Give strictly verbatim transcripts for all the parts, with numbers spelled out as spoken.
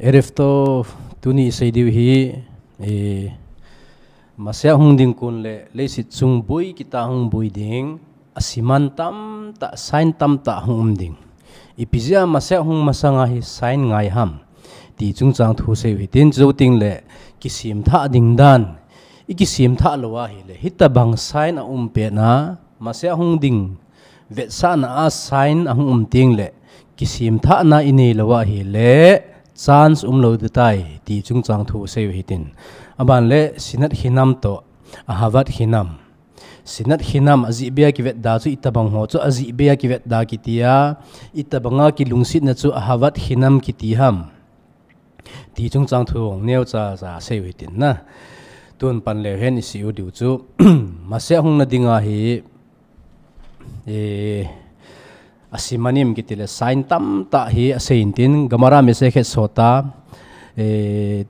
Erev tov, tuni isei diu hi, eh, Messiah hung ding kon le leiset chung boi kitah hung boi ding, asim man tamtah, sign tamtah hung um ding. Ipi jeh a Messiah hung masanga hi sign ngai ham ti chungchang thu seiu hitin, chujou tengle kisemthah ding dan, ikisemthah lou ahile, hitobang sign aum pet a, Messiah hung ding vetsahna a sign ahung um tengle, kisemthahna inei lou ahile, chance umlou ding tai ti chungchang thu seiu hitin. Aban le, Sinat Hinam toh Ahavat Hinam. Sinat Hinam, ajeh beiya kivetda chu itobang ho chu ajeh beiya kivetda kiti a, itobanga kilungsetna chu Ahavat Hinam kiti ham ti chungchang thu neocha cha seiu hitin na. Tun pan leu hen isei u diu chu, Messiah hung nading ahi, eh, asimanim kiti le sign tamtah hi asei intin, Gemara Masechet Sota, eh,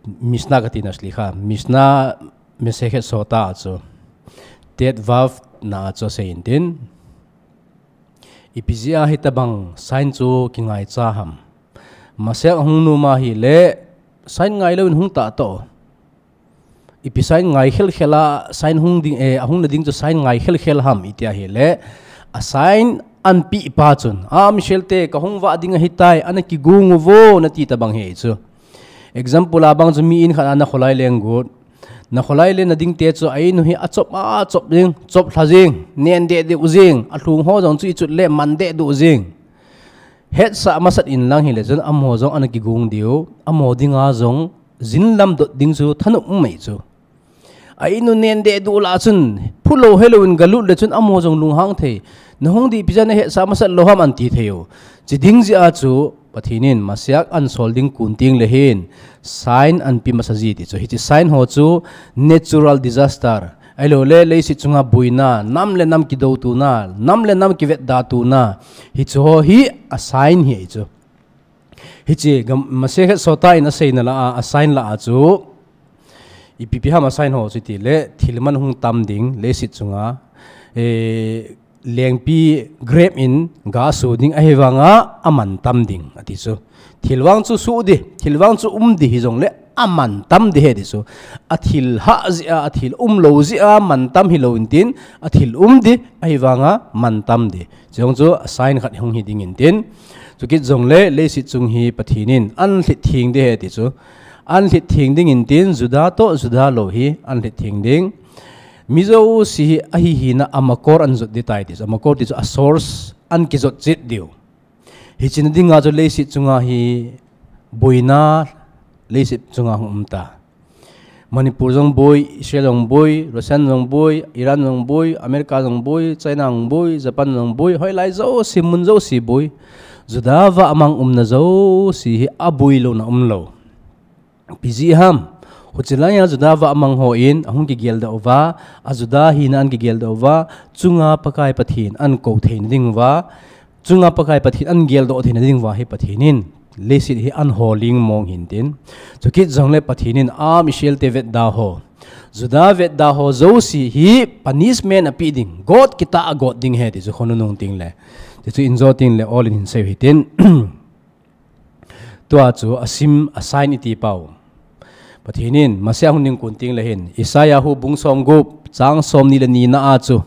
Mishnah kati na, slicha, Mishnah Masechet Sota a chu, Tet Vav na a chu asei intin, ipi jeh a hitobang sign chu kingaicha ham. Messiah hung nom ahile, sign ngai louvin hung tah toh. Ipi sign ngai khelkhel a, sign hung ding, eh, ahung nading chu sign ngai khelkhel ham iti ahile, a sign anapeh pa chun, a, Michelle te, kahung vah ding ahitai, ana kigong uvo, nati tobang ahi chu. Example a bang chu mi in khat a nakholai leng got. Nakholai leng nading te chu a in u hi achop a chop jing, chop lha jing, nen deh deh u jing, alhung ho jong chu ichut le man deh deh u jing. Hetsah masat in lang hile chun amaho jong ana kigong diu, amaho dinga jong jin lam dot ding chu thanop um mai chu. A in u nen deh deh u lah chun, phulou helouvin galut le chun amaho jong lunghang thei. Nahung ding ipi jeh a nahetsah masat lou ham anti thei u. Chi ding jeh a chu, Pathen in Messiah ahin sol ding kon tengle hin, sign anapeh masa ji ti chu. Hiche sign ho chu natural disaster, ahilou le leiset chunga boina, nam le nam kidoutona, nam le nam kivetdatona, hiche ho hi a sign ahi chu. Hiche Gam-, Masechet Sota in aseina lah a, a sign lah a chu, ipi ipi ham a sign ho chu tile, thil man hung tam ding, leiset chunga, eh, lengpi grep in ga so ding ahivanga, aman tam ding, ati chu. Thil vang chu so ding, thil vang chu um ding hijongle, aman tam ding ahi ti chu. A thil hah jeh a, a thil umlou jeh a, man tam hilou intin, a thil um ding ahivanga, man tam ding. Chujong chu a sign khat hung hi ding intin. Chukit jongle, leiset chung hi Pathen in ahin lhit theng ding ahi ti chu. Ahin lhit theng ding intin, Juda toh Juda lou hi ahin lhit theng ding. Mi jouse hi ahihina a makor ahin jot ding tai ti chu. A makor ti chu a source ahin kijot chet diu. Hiche na dinga chu leiset chunga hi boina leiset chunga hung um tai. Manipur jong boi, Israel jong boi, Russian jong boi, Iran jong boi, America jong boi, China jong boi, Japan jong boi, hoilai jouse, mun jouse boi. Juda vahmang umna jouse hi aboi louna umlou. Ipi jeh ham. Huchi laiya Juda vahmang hon ahung kigeldoh uva, a Juda hina ahin kigeldoh uva, chunga Pakai Pathen ahin kou theina diuva, chunga Pakai Pathen ahin geldoh theina diuva hi Pathen in leiset hi ahin holing mong hintin. Chukit jongle Pathen in a Israel te vetda ho, Juda vetda ho jouse hi punishment apeh ding, got kitah a got ding ahi ti chu khonung nung tengle. Ti chu injo tengle ol in hin seiu hitin. Tua chu a sim, a sign iti pau. Pathen in Messiah hung ding kon tengle hin, Isaiah hu bung somgup, chang somni le ni na a chu,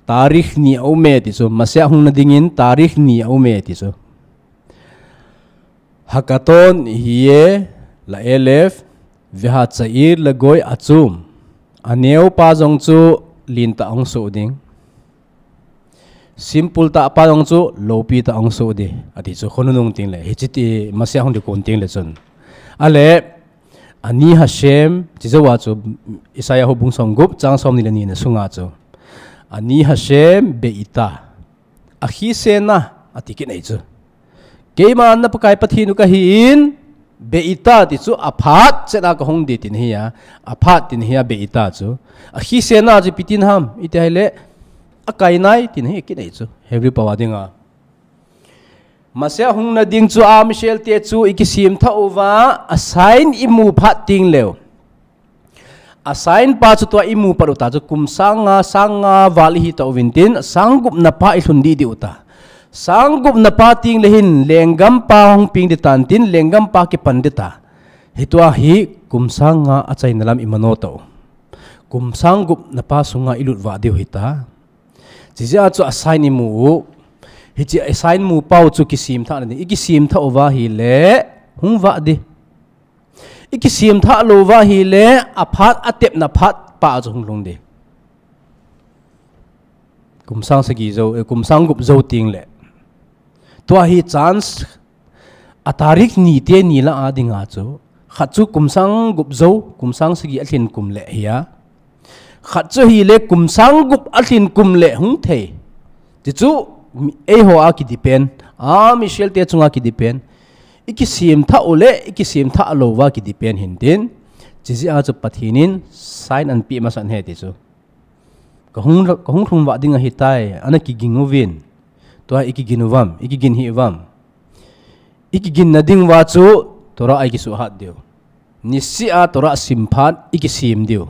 tarikh ni aume ti chu, Messiah hung nadingin tarikh ni aume ti chu. Hakaton yeh la'alev, vehatzair lagoi atzum. Aneo pa jong chu lentah hung soh ding. Simple tah pa jong chu loupi tah hung soh ding, ati chu khonung nung tengle. Hiche ti Messiah hung ding kon tengle chun. Ale, ani hashem, chujou a chu Isaiah hu bung somgup, chang somni le ni na sunga chu. Ani hashem be'ita. Akhise na, ati kit ahi chu. Keima na Pakai Pathen u kahin, be'ita ti chu aphat chet a kahung ding tina ahi a, aphat tina ahi a be'ita chu. Akhise na chu ipi tina ham, iti ahile, akainai tina ahi kit ahi chu. Hebrew pao a dinga. Messiah hung nading chu a Israel te chu ikisemthah uva, a sign imu phat tengleu. A sign pa chu tua imu pat u ta chu kum sang nga, sang nga val ihi tauvintin, sang gup na pa ilhun didi u ta. Sang gup na pa ting le hin lenggam pa hung peng ding tan tin lenggam pa kipan ding ta. Hitua hi kum sang nga achaina lam imano tau. Kum sang gup na pa sunga ilut vah diu hita. Chijia chu a sign imu u. Hichi a sign mu pau chu kisim thah na ding. I kisim thah uva hi le hung vah ding. I kisim thah lou uva hi le a phat a tepna phat pa chu hung lhung ding. Kum sang sagi zo, eh, kum sang gup zo ting le. Tua hi chance a tarik ni te ni la a dinga chu. Khat chu kum sang gup zo, kum sang sagi a lhin kum le hi a. Khat chu hi le kum sang gup a lhin kum le hung thei. Ti chu eiho a ki depend. A Michelle te chunga ki depend. I kisim thah u le, i kisim thah lou uva ki depend hin tin. Chijia chu Pathen in sign an pi masan he ti chu. Ka hung, ka hung lhung vah ding ahi tai, ana kiging uvin. Tua i kigin uvam, i kigin hi uvam. I kigin na ding uva chu, Torah a i kisuhat diu. Nisia Torah sim phat, i kisim diu.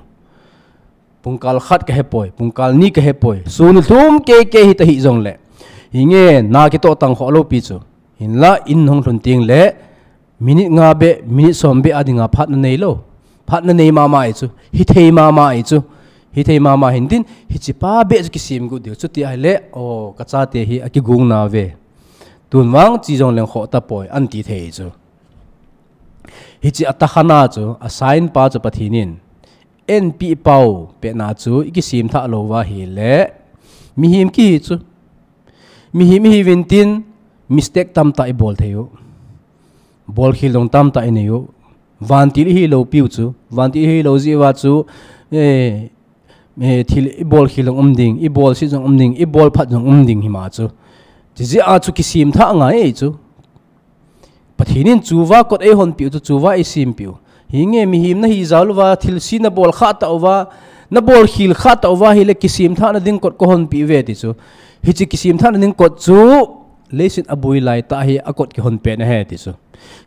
Pungkal khat ka hepoi, pungkal ni ka hepoi. Sun lhum kei kei hita hi jong le. Hinge, na kitoh tang kho lou pi chu. Hinla in hung lhun ting le, minute nga be, minute som be a dinga phat na nei lou. Phat na nei mama i chu. Hi thei mama i chu. Hi thei mama hin tin, hichi pa be chu kisim gu diu. Chuti ahi le, o, ka chate hi a kigung na ve. Tun vang chi jong leng kho ta poi, an ti thei chu. Hichi a takhana chu, a sign pa chu Pathen in. En pi pau, pe na chu, i kisim thah lou uva hi le. Mihem ki hi chu. Mihem hi vin tin, mistake tam ta i bol thei u. Bol khil dong tam ta i nei u. Vantil i hi lou piu chu. Vantil i hi lou ji uva chu. Eh, eh, thil i bol khil dong um ding, i bol si jong um ding, i bol phat jong um ding hi ma chu. Chijia chu kisim thah ngai chu. Pathen in chuva kot ei hon piu chu chuva ei sim piu. Hinge mihem na hi jal uva, thil si na bol kha ta uva, na bol khil kha ta uva hi le kisim thah na ding kot ko hon pi ve ti chu. Hichi kisim thah na ding kot chu, leiset a bui lai ta hi a kot ki hon pe na he ti chu.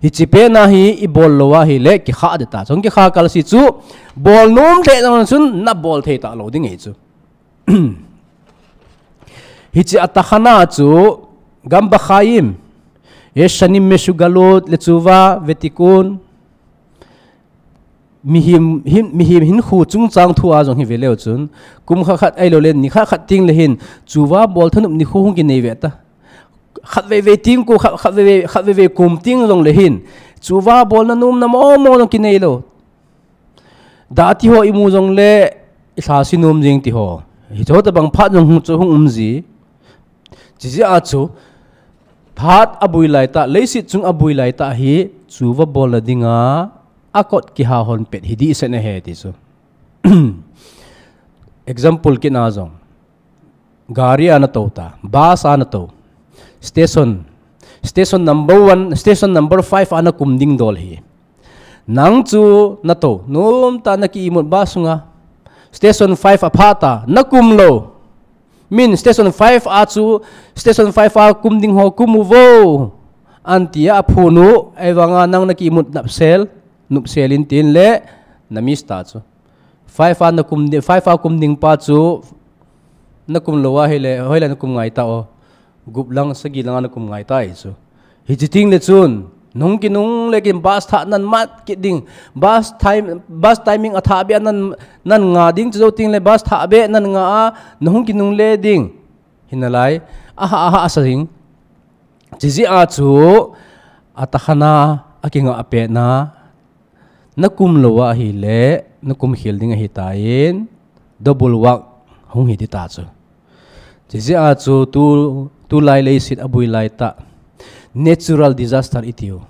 Hichi pe na hi i bol lou a hi le ki kha de ta. Chong ki kha kal si chu, bol nom le nang chun na bol thei ta lou ding ei chu. Hichi a takhana chu, gam ba khaim, ye shanim meshugalot le chuva vetikun, mihem, him, mihem hin khu chung chang thu a jong hi ve leu chun, kum kha khat ai lo le, ni kha khat ting le hin, chuva bol thanup ni khu hung ki nei ve ta. Khat ve ve ting ku, khat, khat ve ve, khat ve ve kum ting jong le hin, chuva bol na num na mo mo jong ki nei lo. Da ti ho i mu jong le, i thla si num jing ti ho. Hi cho ta bang phat jong hung chu hung um ji. Chijia chu, phat a bui lai ta, leiset chung a bui lai ta hi, chuva bol na dinga, a kot ki ha hon pet hi di sen a he ti chu. Example ki na jong. Gari a na to ta, bus a na to. Station, station number one, station number five a na kum ding dol hi. Nang chu na to, num ta na ki imut bus nga. Station five a pha ta, na kum lo. Min station five a chu, station five a kum ding ho kum u vo. An ti a phu nu, ei vang a nang na ki imut nap sel, nup sel in tin le, na miss ta chu. Five a na kum di-, five a kum ding pa chu, na kum lo a hi le, hoi le na kum ngai ta o. Gup lang, sagi lang a na kum ngai ta i chu. Hichi ting le chun, nung ki nung le kin bus tha nan mat ki ding. Bus time, bus timing a tha be nan, nan nga ding chu zo ting le bus tha be nan nga a, nung ki nung le ding. Hin na lai, aha, aha, asa ding. Chijia chu, a takhana, a kinga a pe na, na kum lo a hi le, na kum khil ding a hi ta in, double work hung hi di ta chu. Chijia chu tu, tu lai leiset a bui lai ta, natural disaster i tiu.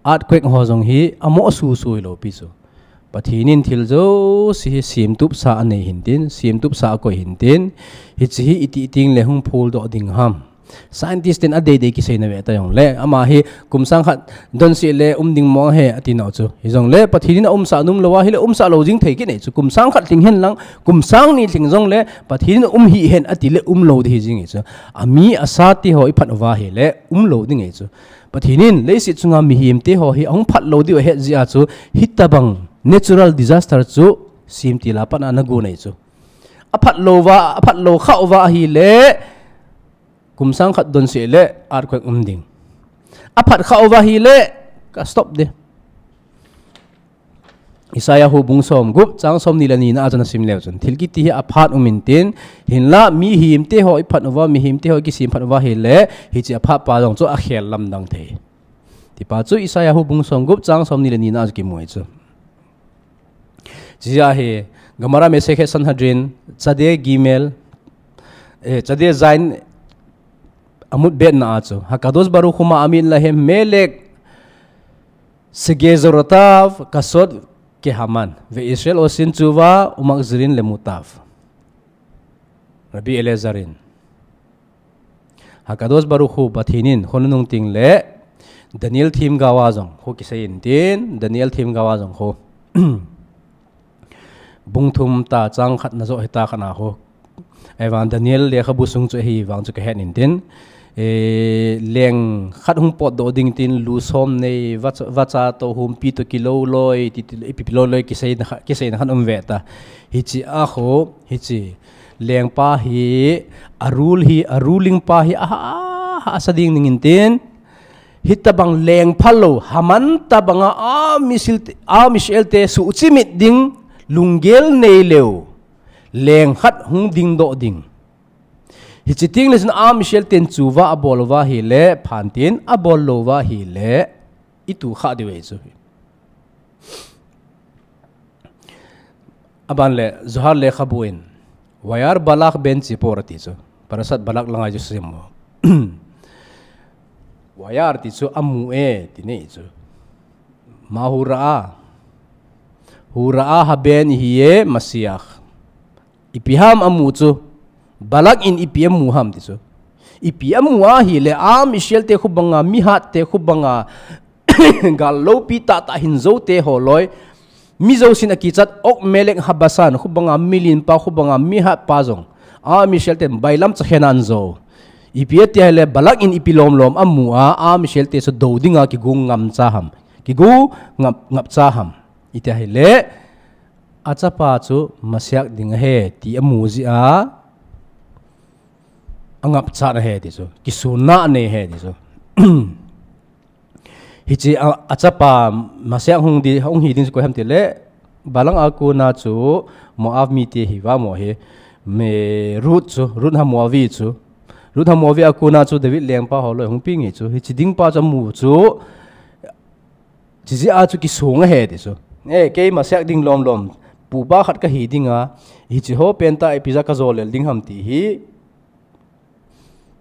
Earthquake ho jong hi, a mo su su i lo pi chu. Pathen in thil jo si hi sim tup sa a nei hin tin, sim tup sa a koi hin tin, hichi hi i ti ting le hung phul do ding ham. Scientist ten a dei dei ki sei na ve ta jong le, ama hi kum sang khat don si le um ding mo he a ti nau chu. Hi jong le, Pathen in a um sa num lo a, hi le um sa lo jing thei ki nei chu. Kum sang khat tling hen lang, kum sang ni tling jong le, Pathen in a um hi hen a ti le um lo di hi jing hi chu. A mi a sa ti ho i phat uva hi le, um lo ding hi chu. Pathen in leiset chunga mihem te ho hi a hung phat lo di u a het jia chu, hi ta bang natural disaster chu, sim ti la pan a na gu nei chu. A phat lo va, a phat lo kha uva hi le, Kum sang khat don seh le earthquake um ding. Aphat kha uva ahile ka stop ding. Isaiah hu bung som gup chang som ni le ni na a chun asim leu chun, thil kiti hi aphat um intin, hinla mihemte ho iphat uva, mihemte ho ikisem phat uva ahile, hiche aphat pa jong chu akhel lamdang thei. Tipa chu Isaiah hu bung som gup chang som ni le ni na a chu kimu ahi chu. Hiche a hi Gemara Masechet Sanhedrin, Chade Gimel, eh, Chade Zayin amud bet na a chu, Hakadosh Baruch Hu ma'amid lahem melek segezeratav kasot kehaman, veYisrael osin tzuva umachzirin lemutav. Rabbi Eliezer in, Hakadosh Baruch Hu Pathen in khonung ting le Daniel themgao a jong khu kisei intin, Daniel themgao a jong khu bung thum ta chang khat na joh hita khat na khu. Ahivang Daniel lekhabu sung chu ahivang chu kahet intin. Eh, leng khat hung potdoh ding tin, lu som nei, vacha, vacha to humpi to kilou loi, ti, ti, ipi loi loi kiseina kha, kiseina khat um ve ta. Hiche a khu, hiche lengpa hi, a rule hi, a ruling pa hi, aha, aha, asa ding ning intin. Hitabang leng phalou, Haman tabanga a Am Israel te, Am Israel te suhchimit ding, lunggel nei leu, leng khat hung dingdoh ding. Hiche teng le chun Am Israel ten tzuva abol uva ahile, phan tin, abol lou uva ahile, itu kha diu ahi chu. Aban le, Zohar lekhabu in, Vayar Balak ben Tzipor ati chu. Parashat Balak langa chu sim mo. Vayar ti chu amu e, ti nei chu. Ma hu ra'a. Hu ra'a haben yehiyeh Mashiach. Ipi ham amu chu. Balak in ipi amu ham ti chu. Ipi amu ahile Am Israel te khu banga, mihat te khu banga, gal loupi tahtah hin jou te ho loi. Mi jousen akichat Og Melek HaBashan, khu banga milen pa, khu banga mihat pa jong Am Israel ten bailam chakhen a ahin jou. Ipi ati ahile Balak in ipi lomlom amu a, Am Israel te chu dou dinga kigu ngapcha ham. Kigu ngap, ngapcha ham. Iti ahile, achapa chu Mashiach ding ahi, ti amu jeh a, angapcha ahi ti chu. Kisunna anei ahi ti chu. Hiche a, achapa Mashiach hung di, hung hi ding chu koi ham tile, Balak a kona chu Moab mite hi va mo hi, me Ruth chu, Ruth ha Moavi chu. Ruth ha Moavi a kona chu David lengpa ho loi hung peng hi chu. Hiche ding pa chu amu chu, hiche jeh a chu kisung ahi ti chu. Eh, kei Mashiach ding lomlom, pupa khat kahi dinga, hiche ho penta ipi jeh a kajou lel ding ham ti hi,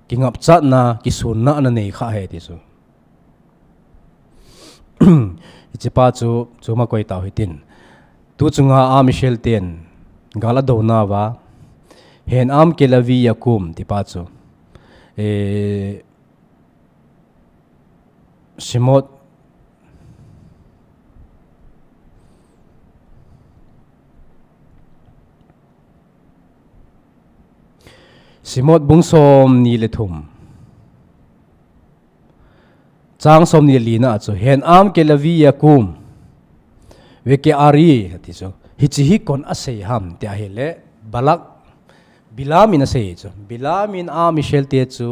kingapchatna, kisunna ana nei kha ahi ti chu. Hiche pa chu, chu ma koi tau hitin. Tu chunga Am Israel ten gal adou nauva, Hen Am Ke'avi Yakum ti pa chu. Eh, Shemot, Shemot bung som ni le thum. Chang som ni le li na a chu, Hen Am Ke'avi Yakum, Veke'ari, ati chu. Hiche hi koin asei ham, ti ahile, Balak, Bilam in asei chu. Bilam in Am Israel te chu,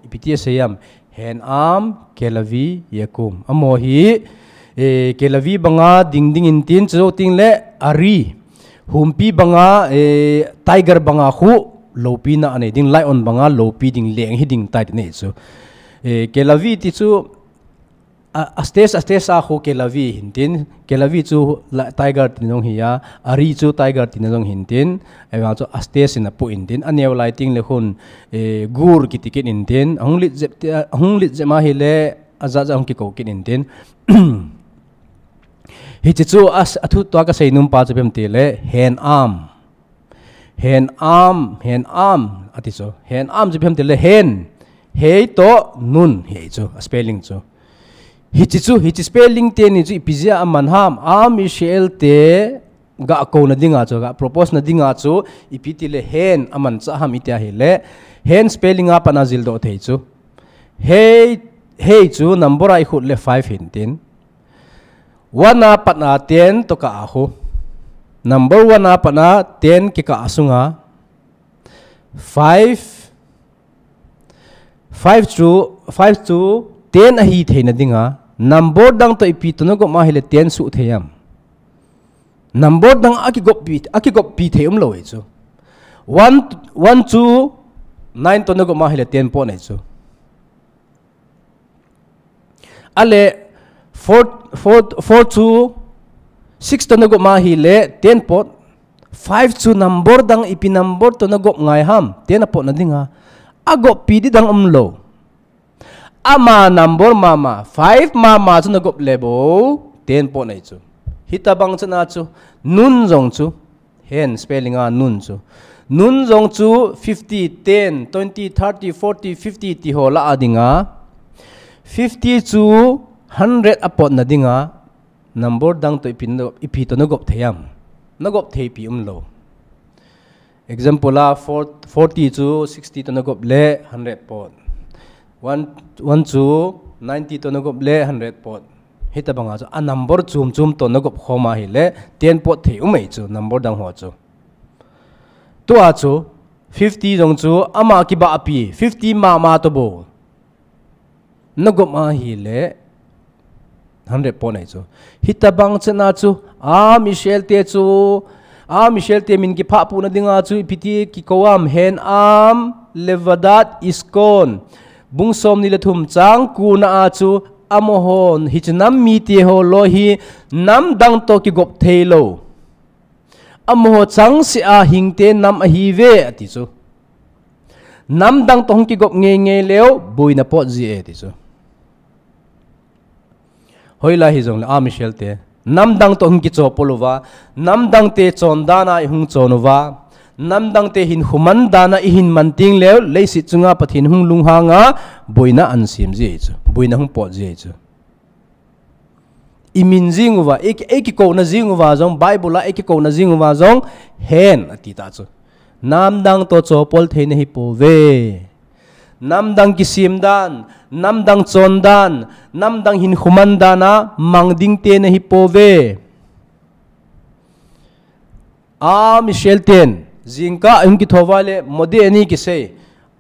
ipi ti asei ham, Hen Am Ke'avi Yakum. Amaho hi, eh, Ke'avi banga ding ding intin, chujou teng le, Ari, humpi banga, eh, tiger banga khu, loupina anei ding, lion banga, loupi ding, leng hi ding tai ti nei chu. Eh, Ke'avi ti chu, a, a stage, a stage a khu Ke'avi hintin, Ke'avi chu la, tiger tina jong hi a, Ari chu tiger tina jong hintin, ahivang chu a stage in apoh intin, aneo lai teng le khun, eh, Gur kiti kit intin, ahung lit jep ti, ahung lit jep ma ahile, ajat jat ahung kikou kit intin. Hiche chu a, athu tua kasei nom pa chu ipi ham tile, Hen Am. Hen Am, Hen Am, ati chu. Hen Am chu ipi ham tile Hen. He toh Nun, hi chu, a spelling chu. Hiche chu, hiche spelling teni chu ipi jeh a aman ham, Am Israel te ga kouna dinga chu, ga propose na dinga chu, ipi tile Hen amanchah ham iti ahile, Hen spelling a pat a jildoh thei chu. He, he chu number a ikhut le five hintin. One a pat a ten toh kah a khu. Number one a pat a ten kikah a sunga. Five. Five chu, five chu ten ahi theina dinga, number dang toh ipi toh nagop ma hile ten suh thei am? Number dang akigop pi, akigop pi thei umlou e chu. One, one chu nine toh nagop ma hile ten pot nei chu. Ale, four, four, four chu six toh nagop ma hile ten pot. Five chu number dang ipi number toh nagop ngai ham, ten apotna dinga. Agop pi di dang umlou. Ama number mama, five mama chu nagop le bou, ten pot nei chu. Hitabang chana chu, nun jong chu, hen spelling a nun chu. Nun jong chu fifty, ten, twenty, thirty, forty, fifty ti ho la a dinga. Fifty chu hundred apotna dinga. Number dang toh ipi, ipi toh nagop thei am? Nagop thei pi umlou. Example a, four, forty chu sixty toh nagop le hundred pot. One, one chu ninety toh nagop le hundred pot. Hitabanga chu a number chum chum toh nagop khom a hile ten pot thei um ei chu number dang ho chu. Tua chu fifty jong chu ama kibahpi, fifty mama toh bou nagop a hile hundred pot nei chu. Hitabang chana chu, a Michel te chu, a Michel te min kiphah puhna dinga chu, ipi ti kikou am, hen am, levadat iskon. Bung somni le thum chang kuna a chu, amahon, hiche nam mite ho loi hi, nam dang toh kigop theilou. Amaho changseh a hingte nam ahiuve, ati chu. Nam dang toh hung kigop ngeingei leu, boina pot ji e, ati chu. Hoilai hijongle, a Michel te. Nam dang toh hung kichopol uva, nam dang te chon dan a ihung chon uva, nam dang te hinkho man dan a ihin man teng leu, leiset chunga Pathen hung lunghang a, boina ahin sem ji e chu. Boina hung pot ji e chu. Imin jing uva, i, ikikouna jing uva jong, Bible a ikikouna jing uva jong, hen, ati ta chu. Nam dang toh chopol thei nahi pouve. Nam dang kisem dan, nam dang chon dan, nam dang hinkho man dan a mang ding te nahi pouve. A Michel ten, jingkah hung kithou uva le, modi ani kisei.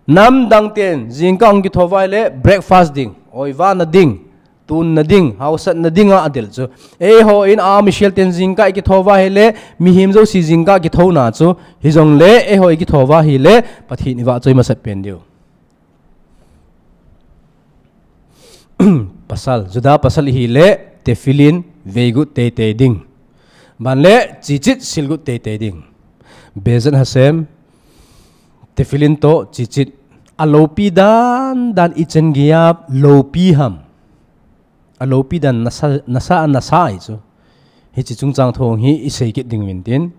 Nam dang ten, jingkah hung kithou uva le, breakfast ding, oiva na ding, tun na ding, hausat na ding a adel chu. Eiho in a Michel ten jingkah ikithou uva hile, mihem jouse jingkah kithou na chu. Hijongle, eiho ikithou uva hile, Pathen ivahchoi masat pen diu. Pasal, Juda pasal ihile, tefillin veigut teitei ding. Ban le, chichit silgut teitei ding. Bezat Hashem, tefillin toh chichit. Aloupi dan, dan ichan geiya loupi ham. Aloupi dan nasa, nasa, nasa ahi chu. Hiche chungchang thu hi isei kit ding uvin tin.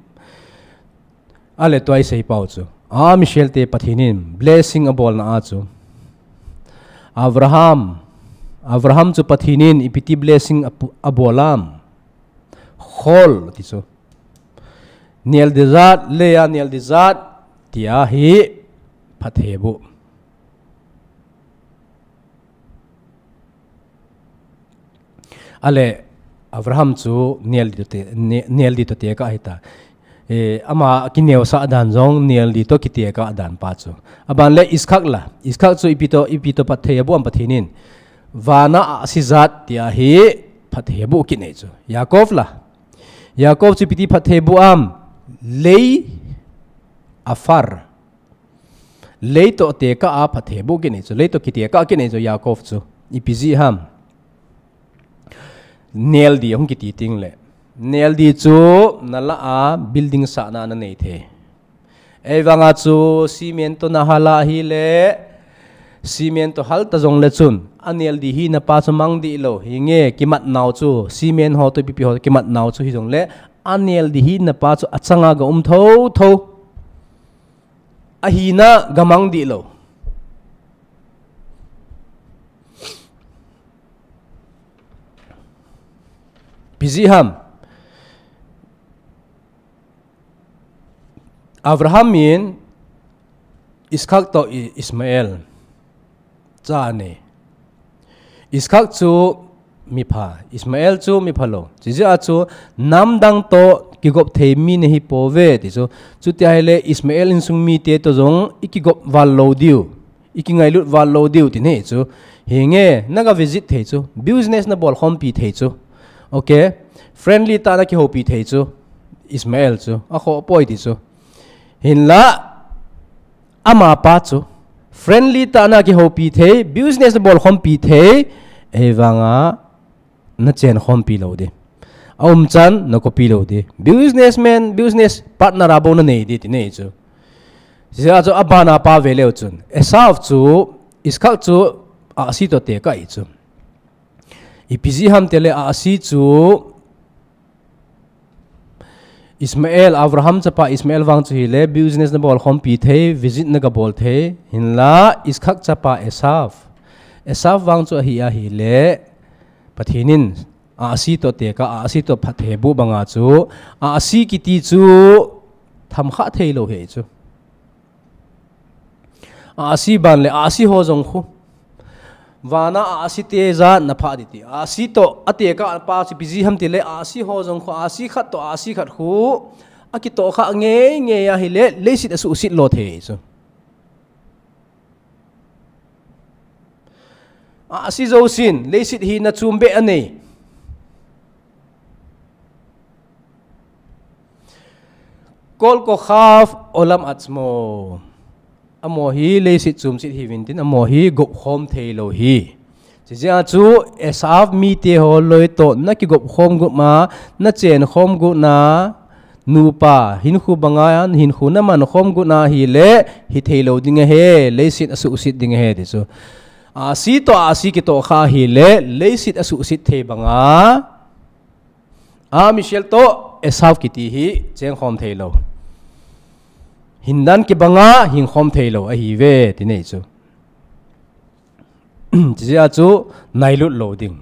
Ale tua isei pau chu. A Michel te Pathen in blessing abolna a chu. Abraham, Abraham chu Pathen in ipi ti blessing apu-, abol am? Khol ti chu. Nel dijat, leia nel dijat, tia hi phattheibu. Ale, Abraham chu nel di toh te, ne-, nel di toh tekah ahita. E, ama kineosah dan jong nel di toh kitekah dan pa chu. Aban le Iskak la, Iskak chu ipi toh, ipi toh phatthei abu am Pathen in. Vana a asi jat tia hi phattheibu kinei chu. Yaakov la. Yaakov chu ipi ti phattheibu am, lei afar. Lei toh tekah a phattheibu kinei chu, lei toh kitekah kinei chu Yaakov chu. Ipi jeh ham. Nel di ahung kiti teng le. Nel di chu nalah a building sahna nanei thei. Eivang a chu cement toh nahal a hile, cement toh hal ta jongle chun, anel di hina pa chu mang di lou, hinge kimat nau chu, cement ho toh ipi ipi ho kimat nau chu hijongle, anel di hina pa chu achanga ga um thotho. Ahina gamang di lou. Ipi jeh ham. Abraham in Iskak toh I-, Ismael cha anei. Iskak chu mipha, Ismael chu mipha lou. Chijeh a chu namdang toh kigop thei mi nahi pouve ti chu. Chuti ahile Ismael insung mite toh jong ikigop val lou diu. Iki ngailut val lou diu ti nei chu. Hinge, naga visit thei chu. Business nabol khompi thei chu. Okay. Friendly tah a nakihoupi thei chu. Ismael chu. Akhoh poi ti chu. Hinla, amapa chu. Friendly tah a nakihoupi thei, business nabol khompi thei. Eivanga, nachen khompi lou di. Aumchan, nakopi lou di. Businessman, business partner abou nanei di, ti nei chu. Hijeh a chu abana pa veleu chun. Esau chu, Iskak chu, ahsi toh tekah ahi chu. Ipi jeh ham tile ahsi chu, Ismael, Abraham chapa Ismael vang chu hile, business nabol khompi thei, visit nagabol thei, hinla, Iskak chapa Esau. Esau vang chu ahi ahile, Pathen in, ahsi toh tekah, ahsi toh phatthei bu banga chu, ahsi kiti chu, thamkha thei lou ahi chu. Ahsi ban le ahsi ho jong khu. Vana ahsi te jat napha di ti. Ahsi toh, atekah pa chu ipi jeh ham tile ahsi ho jong khu, ahsi khat toh, ahsi khat khu. Akitoh kha ngei ngei ahile, leiset asuhset lou thei chu. Ahsi jousen, leiset hi nachum be anei. Kol kochav olam atzmo. Amaho hi leiset chumset hiuvin tin, amaho hi gop khom thei lou ahi. Hijeh a chu Esau mite ho loi toh nakigop khom got ma, nachen khom got na, nupa, hinkho banga, hinkho naman khom got na hile, hithei lou ding ahi, leiset asuhset ding ahi ti chu. Ahsi toh ahsi kitoh kha hile, leiset asuhset thei banga. A Michelle toh Esau kiti hi cheng khom thei lou. Hindan kibanga hing khom thei lou ahi ve ti nei chu. Hijeh a chu nailut lou ding.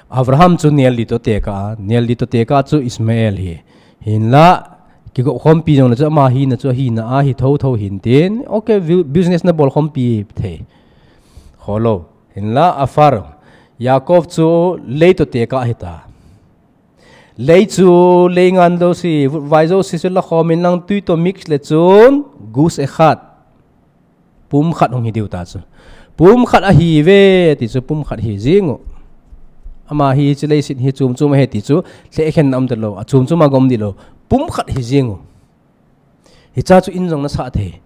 Abraham chu neldi toh tekah, neldi toh tekah chu Ismael ahi. Hinla, kigop khompi jongle chu ama hina chu, hina ahi thotho hin tin. Okay, bu-, business nabol khompi thei. Kholou. Hinla, afar. Yaakov chu lei toh tekah ahita. Lei chu, lei ngan jouse, vutvai jouse chu lakhom inlang tui toh mix le chun, guz echad. Pumkhat hung hi diu ta chu. Pumkhat ahi ve, ti chu pumkhat hi jing u. Ama hi chu leiset hi chum chum ahi ti chu, lhekhen na um talou, achum chum a gom di lou. Pumkhat hi jing u. Hicha chu in jong nasah thei.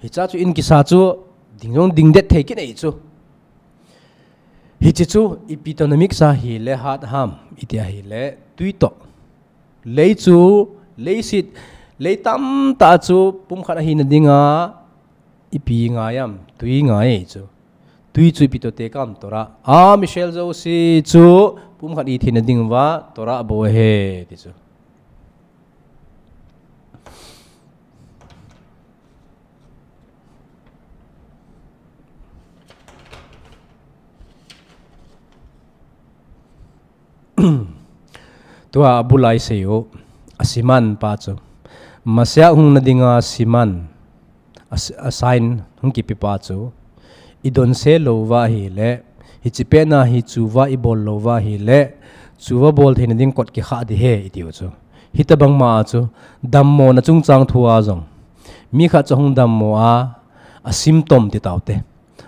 Hicha chu in kisa chu, ding jong ding det thei kinei chu. Hiche chu, ipi toh na mix a hile hat ham, iti ahile, tui toh. Lei chu, leiset, lei tamtah chu, pumkhat ahina dinga, ipi ngai ham, tui ngai chu. Tui chu ipi toh tekah ham Torah. A Michelle jouse chu, pumkhat itheina ding uva, Torah bou ahi, ti chu. Tua abul a isei u, a siman pa chu. Messiah hung na dinga siman, a s-, a sign hung kipe pa chu. I donse lou uva ahile, hiche pet na hi chuva i bol lou uva ahile, chuva bol theina ding kot kikha ding ahi, i tiu chu. Hitabang ma chu, dammo na chungchang thu a jong. Mi khat chu hung dammo a, a symptom ti tau te.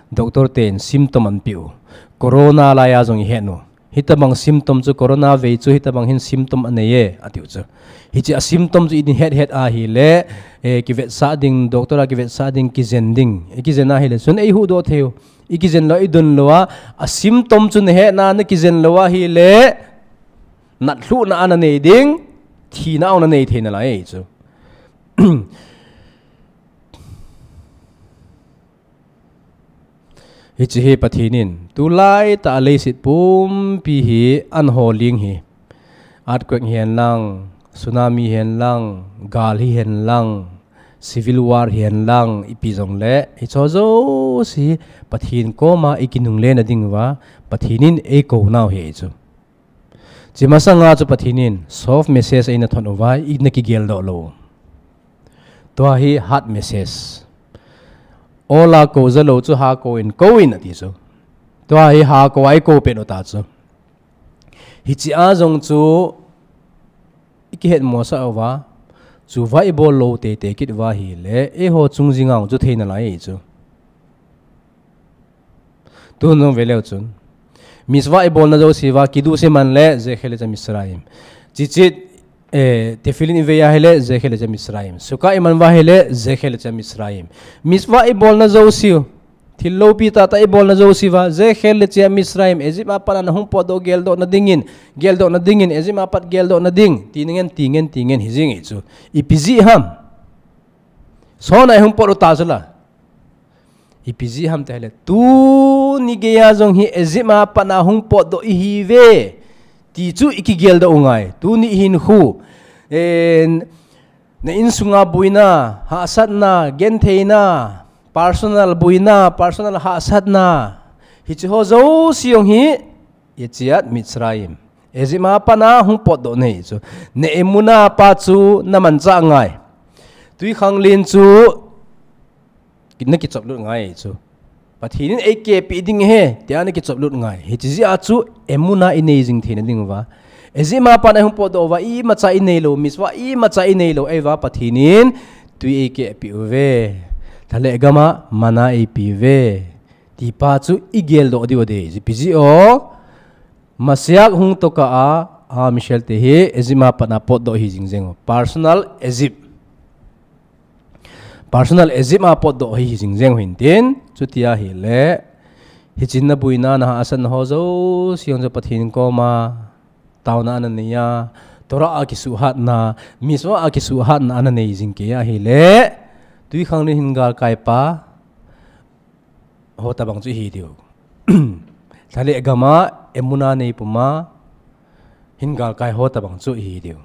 Doctor ten symptom anpeh u. Corona lai a jong i het u. Hitabang symptom chu corona vei chu hitabang hin symptom anei e, a tiu chu. Hiche a symptom chu i het het ahile, eh, kivetsah ding, doctor a kivetsah ding, kijen ding. I kijen ahile, chun ei huhdoh thei u. I kijen lou, i don lou a, a symptom chu na hetna, na kijen lou ahile, natlhuhna a na nei ding, thina a na nei thei nalai chu. Hiche hi Pathen in, tulai tah a leiset pumpi hi an holing hi. Earthquake hihen lang, tsunami hihen lang, gal hihen lang, civil war hihen lang, ipi jongle, hicho jouse hi Pathen koma i kinungle na ding uva, Pathen in ei kou nau ahi chu. Hiche masanga chu Pathen in soft message eina thot uva, i na kigel doh lou. Tua hi hard message. Ol a kou ja lou chu ha kou in, kou in ati chu. Tua hi ha kou a i kou pet u ta chu. Hiche a jong chu i kihet mosah uva. Chuva ibol lou teitei kit uva ahile, eiho chung jing a chu thei nalai chu. Tun jong ve leu chun, mitzvah ibolna jouse uva, kiddush iman le, zecher litzat Mitzrayim. Tzitzit, eh, tefillin ivei ahile, zecher litzat Mitzrayim. Sukkah iman uva ahile, zecher litzat Mitzrayim. Mitzvah ibolna jouse u, thil loupi tahtah ibolna jouse uva, zecher litzat Mitzrayim, Egypt a pat a nahung potdoh geldohna dingin, geldohna dingin, Egypt a pat geldohna ding, ti ngen, ti ngen, ti ngen, hi jing e chu. Ipi jeh ham? Sona ihung pot u ta chu la. Ipi jeh ham ti ahile, tuni geiya jong hi Egypt a pat a hung potdoh ihiuve, ti chu ikigeldoh u ngai. Tuni hin khu, eh, na insunga boina, hahsatna, gentheina, personal boina, personal hahsatna, hiche ho jouse jong hi, Yetziat Mitzrayim, Egypt a pat a hung potdoh nahi chu. Na emunah pa chu na manchah ngai. Twikhanglen chu na kichoplut ngai chu. Pathen in eikehpeh ding ahi, tia na kichoplut ngai. Hiche jeh a chu emunah inei jing theina ding uva, Egypt a pat a hung potdoh uva, imacha inei lou, mitzvah imacha inei lou, ahivang Pathen in twi eikehpeh uve. Lha le gam a manna eipeh uve, ti pa chu igeldoh diu ahi. Ipi jeh ham? Mashiach hung tokah a, a Michel te hi Egypt a pat a potdoh hi jing jeng u. Personal Egypt. Personal Egypt a potdoh hi, hi jing jeng u hintin, chuti ahile, hiche na boina, na hahsatna ho jouse jong chu Pathen koma taona ana nei a, Torah a kisuhhatna, mitzvah a kisuhhatna ana nei jing kei ahile, twikhanglen hin galkai pa ho tabang chu ihi diu. Lha le gam a emunah nei puma hin galkai ho tabang chu ihi diu.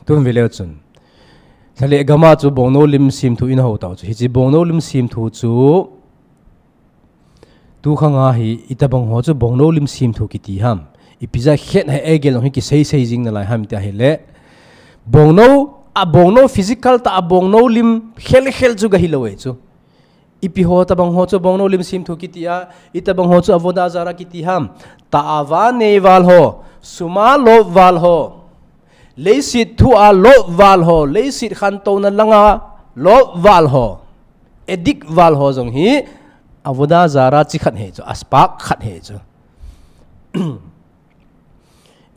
Tun ve leu chun, lha le gam a chu bongnou lim semthu ina hou tau chu. Hiche bongnou lim semthu chu, tukhang a hi itabang ho chu bongnou lim semthu kiti ham? Ipi jeh a Chet HaEgel jong hi kisei sei jing nalai ham ti ahile, bongnou, a bongnou physical tah a bongnou lim khel khel chu gahi lou e chu. Ipi ho tabang ho chu bongnou lim semthu kiti a, itabang ho chu Avodah Zarah kiti ham? Tahava nei val ho, sum a lop val ho, leiset thu a lop val ho, leiset khantouna lang a lop val ho, addict val ho jong hi Avodah Zarah chi khat ahi chu, a spark khat ahi chu.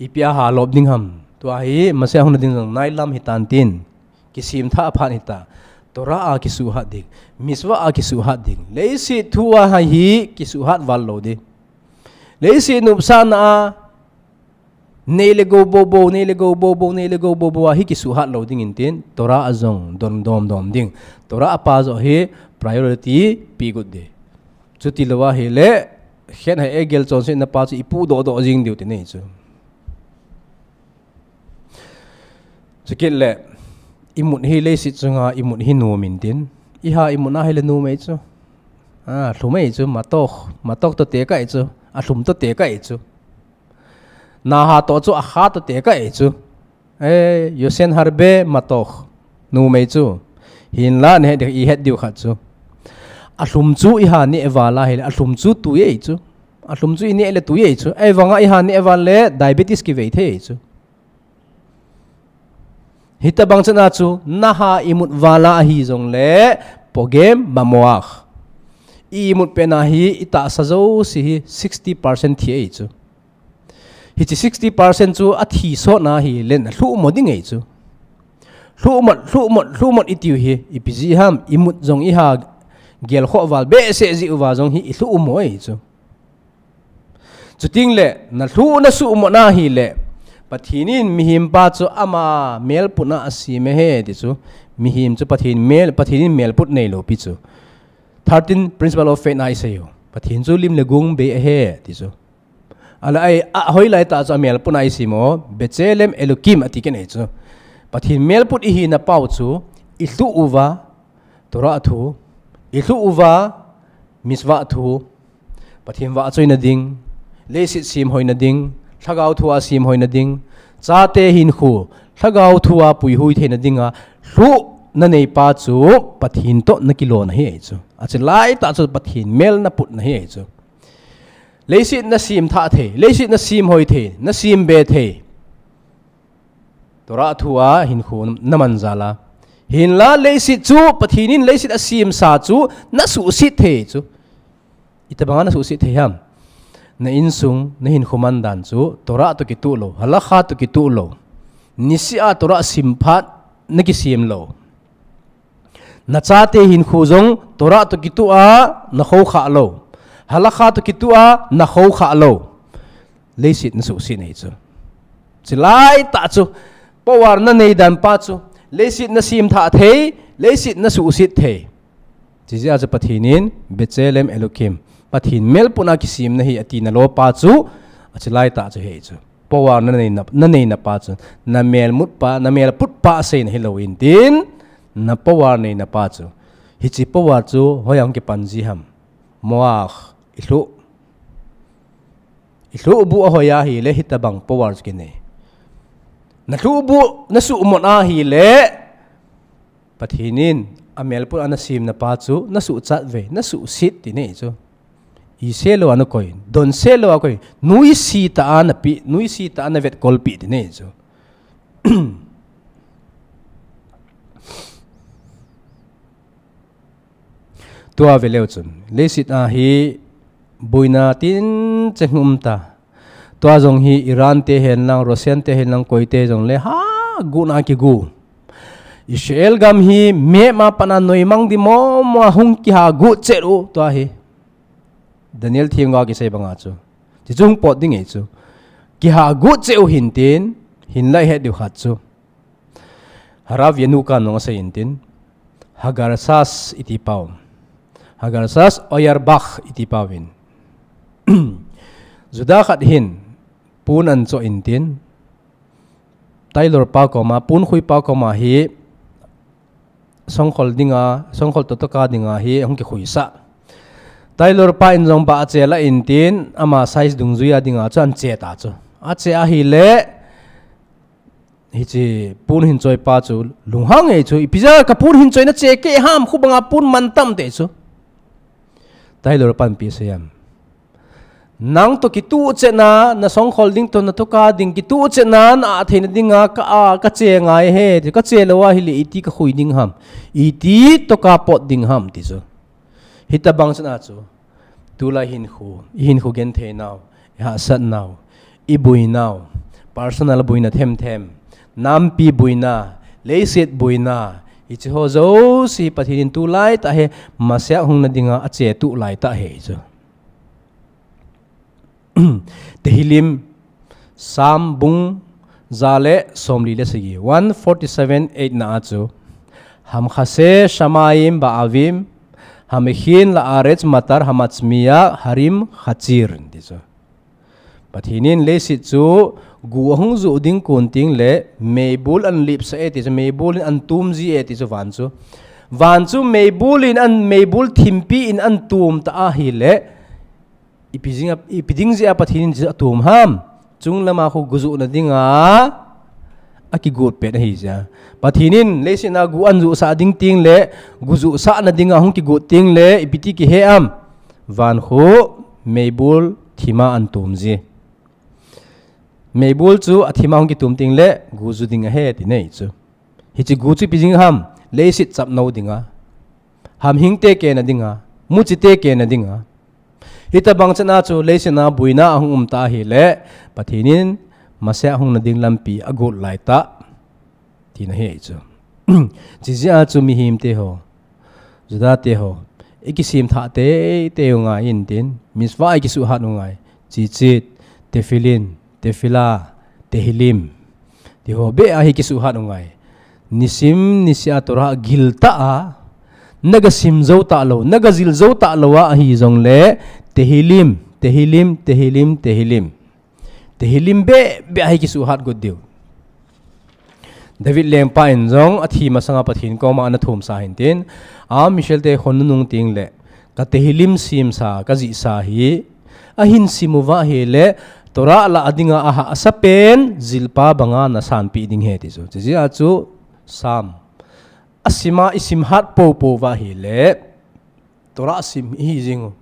Ipi a ha lop ding ham? Tua hi Mashiach hung na ding jong nailam hitan tin, kisemthah phat hita. Torah a kisuhhat ding, mitzvah a kisuhhat ding, leiset thu a hi kisuhhat val lou ding. Leiset nopsahna a nei le gou bou bou, nei le gou bou bou, nei le gou bou bou a hi kisuhhat lou ding intin, Torah a jong don dom dom ding. Torah a pa joh hi priority pe got ding. Chuti lou ahile, Chet HaEgel chonsetna pa chu ipudoh doh jing diu ti ahi chu. Chukit le, imut hi leiset chunga imut hi nom intin, iha imut ahile nom e chu. A, lhum e chu, matok, matok toh tekah e chu, alhum toh tekah e chu. Naha toh chu akha toh tekah e chu. Eh, yashen harbe matok, nom e chu. Hinla nahet diu, ihet diu khat chu, alhum chu iha neh val ahile, alhum chu tui e chu. Alhum chu ineh le tui e chu. Ahivanga iha neh val le diabetes kivei thei e chu. Hitabang chan a chu, naha imut val a ahi jongle, pogem bamoach, imut pet na hi itahsa jouse hi sixty percent thi e chu. Hiche sixty percent chu athi sot na ahile, nalhuhmo ding e chu. Lhuhmot, lhuhmot, lhuhmot itiu hi, ipi jeh ham, imut jong iha gelkhoh val behseh jeh uva jong hi ilhuhmo e chu. Chuteng le, nalhuh nasuhmot na ahile, Pathen in mihem pa chu ama melput a asem ahi ti chu. Mihem chu Pathen mel, Pathen in melput neilou pi chu. Thirteen principle of faith na isei u, Pathen chu lim le gung bei ahi ti chu. Ahile, a, hoilai tah chu amelput a isem u, B'Tselem Elokim ati kit ahi chu. Pathen melput ihina pau chu, ilhuh uva Torah thu, ilhuh uva mitzvah thu, Pathen vahchoina ding, leiset semhoina ding, lhagao thu a semhoina ding, chate hinkho lhagao thu a puihui theina dinga lhuhna neipa chu Pathen toh nakilona ahi chu. Ache laitah chu Pathen mel naputna ahi chu. Leiset nasemthah thei, leiset nasemhoi thei, nasembe thei, Torah thu a hinkho na man jal a. Hinla leiset chu, Pathen in leiset a semsa chu, na suhset thei chu. Itobang a na suhset thei ham. Na insung, na hinkho man dan chu, Torah toh kitoh lou, Halakha toh kitoh lou. Niseh a Torah sim phat, na kisem lou. Na chate hinkho jong Torah toh kitoh a na khoukhah lou. Halakha toh kitoh a na khoukhah lou. Leiset na suhset ahi chu. Chulai tah chu. Power na nei dan pa chu. Leiset na sem thah thei, leiset na suhset thei. Chijeh a chu Pathen in, B'Tselem Elokim. Pathen melput a kisem nahi ati na lou pa chu. Achulai tah chu ahi chu. Power na nei na, na nei na pa chu. Na melmut pa, na melput pa sei na hilou in tin. Na power nei na pa chu. Hiche power chu hoiya kipan ji ham. Moach, i lhuh. I lhuh bu ahoi ahile hitobang power chu kinei. Na lhuh bu, na suhmot ahile. Pathen in, amelput a na sem na pa chu, na suhchat ve, na suhset ti nei chu. Ise lou a na koi, donse lou a koi, nuisat a na pi, nuisat a na vetkol pi ti nei chu. Tua ve leu chun. Leiset a hi boina tincheng um ta. Tua jong hi Iran te hen lang, Russian te hen lang, koi te jong le ha gu na kigu. Israel gam hi map a pat a noimang di momo a hung kiha gu chet u tua hi. Daniel themgao kisei banga chu. Chi chung pot ding e chu. Kiha gu chet u hin tin, hin lai het diu khat chu. Harav Yenukan nong asei intin, Hagarsas iti pau. Hagarsas Oyerbach iti pau in. Juda khat hin pun an cho intin, tailor pa koma, pun khui pa koma hi songkhol dinga, songkhol totoka dinga hi hung kikhuisa. Tailor pa in jong ba ache la intin, ama size dungjuia dinga chu an che ta chu. Ache ahile, Hiche pun hin choi pa chu lunghang e chu, ipi jeh a ka pun hin choi na che kei ham, khu banga pun man tam te chu. Tailor pan pi asei am. Nang toh kituh chet na, na songkhol ding toh na toka ding kituh chet na, na a theina dinga ka a, ka che ngai e, ka che lou ahile iti ka khui ding ham, iti toka pot ding ham ti chu. Hitabang chan a chu, tulai hinkho, i hinkho genthei nau, i hahsat nau, i boi nau, personal boina themthem, nampi boina, leiset boina, hiche ho jouse Pathen in tulai tah hi Messiah hung na dinga ache tulai tah hi chu. Tehillim, Psalm bung ja le somli le sagi, one forty-seven eight na a chu, Hamkhasse shamayim ba'avim, hamekhin la'aretz matar hamatzmiya harim chatzir, ti chu. Pathen in leiset chu gu ahung juh ding kon teng le, meibol an lipsa e ti chu, meibol in an tum ji e ti chu van chu. Van chu meibol in an, meibol thimpi in an tum ta ahile, Ipi jing a, ipi ding jeh a Pathen in chu atum ham? Chung lama khu gu juh na dinga akigot pet ahi jeh a. Pathen in leiset a gu an juhsah ding teng le, gu juhsah na dinga hung kigot teng le, ipi ti kihe am? Van khu meibol thima an tum ji. Meibol chu athima hung kitum teng le, gu ju ding ahi ti nei chu. Hiche gu chu ipi jing ham? Leiset chapnou dinga, hamhing te kena dinga, muchi te kena dinga. Hitabang chan a chu leiset a boina ahung um ta ahile, Pathen in Messiah hung na ding lampi agot lai tah. Tina hi chu. Chi jeh a chu mihem te ho, Juda te ho, i kisem thah teitei u ngai intin, mitzvah i kisuh hat u ngai. Tzitzit, tefillin, tefillah, Tehillim. Ti ho beh a hi kisuh hat u ngai. Nisim niseh a Torah gil tah a, na ga sim jou ta lou, na ga jil jou ta lou a ahi jong le, Tehillim, Tehillim, Tehillim, Tehillim. Tehillim beh beh a hi kisuh hat got diu. David lengpa in jong athi masanga Pathen koma ana thumsa hintin, a Michel te khon nunung teng le, ka Tehillim simsa, ka jihsa hi, ahin sim uva ahile, Torah lah a dinga ahahsa pen, jilpa banga na sanpi ding ahi ti chu. Chi jeh a chu, Psalm. Asima i sim hat popo uva ahile, Torah sim ihi jing u.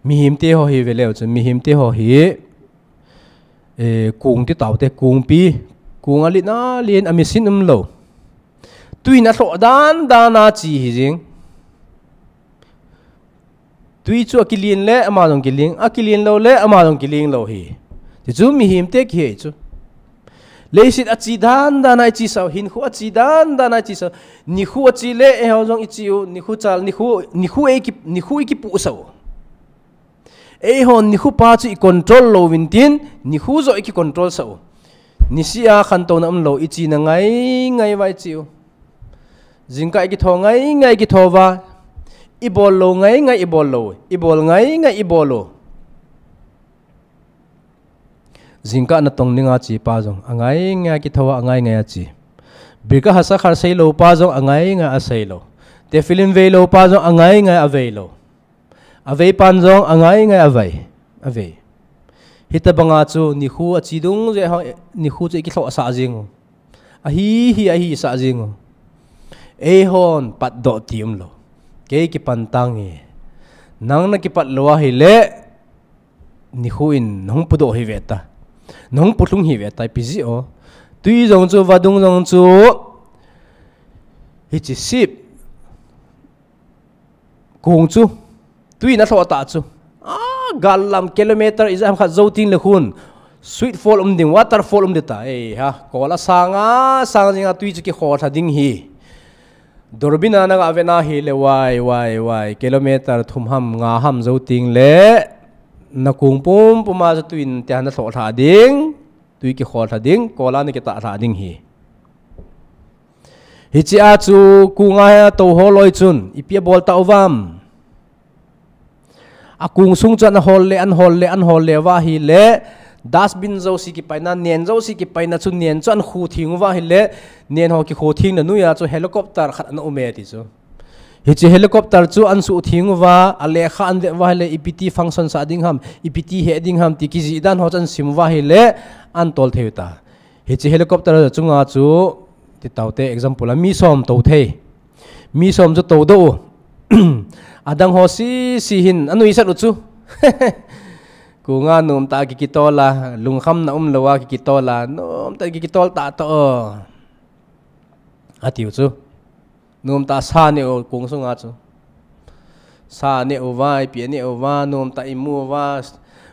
Mihem te ho hi ve leu chun, mihem te ho hi Eh, kung ti taute, kungpi, kung a lit na lin a misin um lo. Tui na thlok dan dan a chi hi jing. Tui chu a kilin le ama jong kilin, a kilin lo le ama jong kilin lo hi. Ti chu mihem te kihe chu. Leiset a chi dan dan a i chi sau, hinkho a chi dan dan a i chi sau. Nikho a chi le eiho jong i chi u, nikho chal, nikho, nikho ei ki, nikho i kipu sau. Eihon nikho pa chu i control lo vin tin, nikho joh i ki control sau. Nisih a khantouna um lo, i chi na ngai ngai va i chi u. Jingkah i kitho ngai ngai kitho va. I bol lo ngai ngai i bol lo. I bol ngai ngai i bol lo. Jingkah natong ding a chi pa jong a ngai ngai kitho a, a ngai ngai a chi. Birka hasa khar sei lo pa jong a ngai ngai a sei lo. Tefillin vei lo pa jong a ngai ngai a vei lo. A vei pan jong a ngai ngai a vei. A vei. Hitabang a chu nikho a chi dung je ho, nikho chu i kithlosah jing u. Ahi hi, ahi sah jing u. Eihon patdoh ti um lo. Kei kipan tang e. Nang na kipat lo a hi le, nikho in nahung pudoh hi ve ta. Nahung pulhung hi ve ta, ipi ji o. Tui jong chu, vadung jong chu. Hichi sip. Kung chu. Tui na thlok ta chu. A, gal lam kilometer i jam khat jou ting le khun. Sweet fall um ding, waterfall um ding ta. Ei ha, kol a sang a, sang jing a tui chu kikhol tha ding hi. Durbin a na ga ve na hi le vai, vai, vai. Kilometer thum ham, nga ham jou ting le. Na kung pum pum a chu tui in tia na thlok tha ding. Tui kikhol tha ding, kol a na kitah tha ding hi. Hichi a chu kung a to ho loi chun, ipi a bol ta u vam. A kung sung chu an hol le, an hol le, an hol le va hi le, dustbin jouse kipaina, nen jouse kipaina chu nen chu an khu thing u va hi le, nen ho kikhu thing na nui a chu helicopter khat ana um e ti chu. Hichi helicopter chu an suh thing u va, a lekha an ve va hi le, ipi ti function sah ding ham, ipi ti he ding ham ti kijih dan ho chu an sim u va hi le, an tol thei u ta. Hichi helicopter chunga chu, ti taute example a mi som to thei. Mi som chu to doh u. Adang ho si, si hin, a nuisat u chu. Kung a nom ta kikitol a, lungkham na um lo a kikitol a, nom ta kikitol ta to. A ti u chu. Nom ta sa ne u kung sung a chu. Sa ne u va, ipi ne u va, nom ta i mu va,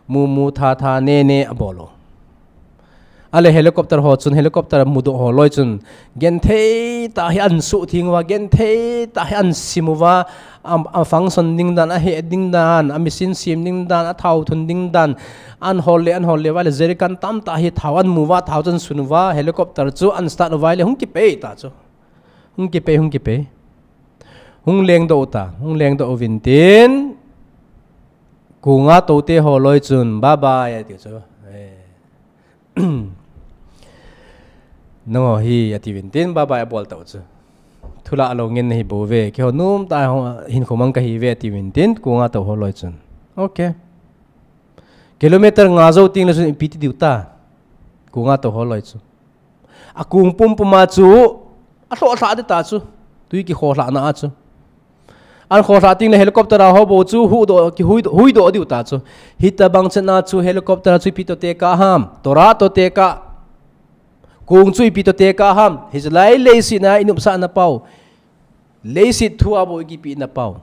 mu mu tha tha ne ne a bol u. A le helicopter ho chun, helicopter mudoh ho loi chun, genthei ta hi an suh thing u va, genthei ta hi an sim u va, a, a function ding dan, a he ding dan, a machine sim ding dan, a thao thun ding dan, an hol le, an hol le va le, jerrycan tam ta hi thao an mu va, thao chun sun u va, helicopter chu an start u va le, hung kipei ta chu. Hung kipei, hung kipei. Hung leng doh u ta, hung leng doh u vin tin. Kung a to te ho loi chun, bye bye, a ti chu. Eh. Nang ho hi, a ti vin tin, bye bye, a bol ta u chu. Thu la lo ngen na hi bou ve, keiho nom ta ho, hinkho mang ka hi ve, a ti vin tin, kung a to ho loi chun. Okay. Kilometer nga jou ting le chun ipi ti diu ta. Kung a to ho loi chu. A kung pum pum a chu, a thlok tha di ta chu. Tui kikho tha na a chu. An kho tha ting le helicopter a ho bou chu, hu doh, kihui doh, hui doh diu ta chu. Hitabang chen a chu helicopter a chu ipi to te ka ham. Torah to te ka. Kung chu ipi to te ka ham. Hichi lai leiset na i nopsah na pau. Leiset thu a bou i kipe na pau.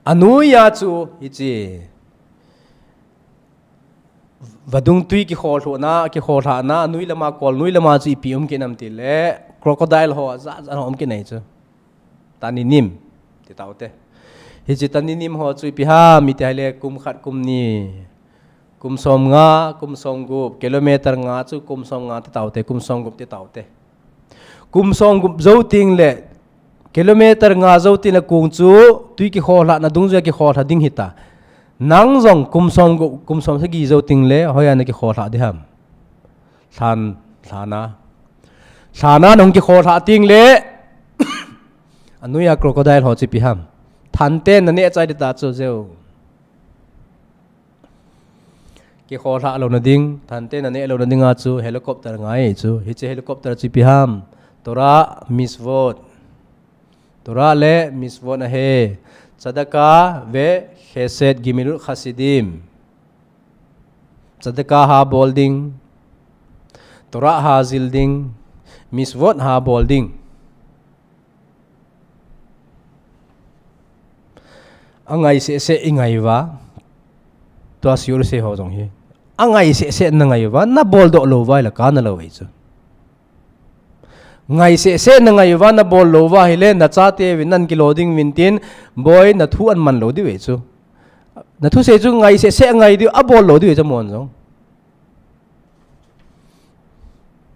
A nui a chu, hichi. Vadung tui kikhol thuna, kikhol thana, nui lama kol, nui lama chu ipi um kit nam ti le, crocodile ho, ja, ja ho um kit nai chu. Taninim, ti taute. Hichi Taninim ho chu ipi ham, iti hai le, kum khat, kum ni, kum som nga, kum som gup, kilometer nga chu kum som nga ti taute, kum som gup ti taute. Kum som gup jou ting le, kilometer nga jou ting le kung chu, tui kikhol thana dungjuia kikhol tha ding hita. Nang jong kum som gup, kum som sagi jou ting le, hoiya na kikhol tha di ham. Than, thana. Thana nung kikhol tha ting le, a nui a crocodile ho chu ipi ham. Than te na neh chai di ta chu jeu. Kikhol tha lo na ding, than te na neh lo na ding a chu helicopter ngai chu. Hichi helicopter chu ipi ham. Torah, mitzvot. Torah le mitzvot ahi. Tzedakah ve chesed gemilut chasidim. Tzedakah ha bol ding, Torah ha zil ding, mitzvot ha bol ding. Angai seh seh i ngai uva, tua shiur sei ho jong hi. Angai seh seh na ngai uva, na bol doh lou uva, ila kana lou ei chu. Ngai seh seh na ngai uva, na bol lou uva ahile, na chate vin nan kilo ding vin tin, boi na thu an man lou diu ei chu. Na thusei chu ngai seh seh ngai diu, a bol lou diu ei chu amon jong.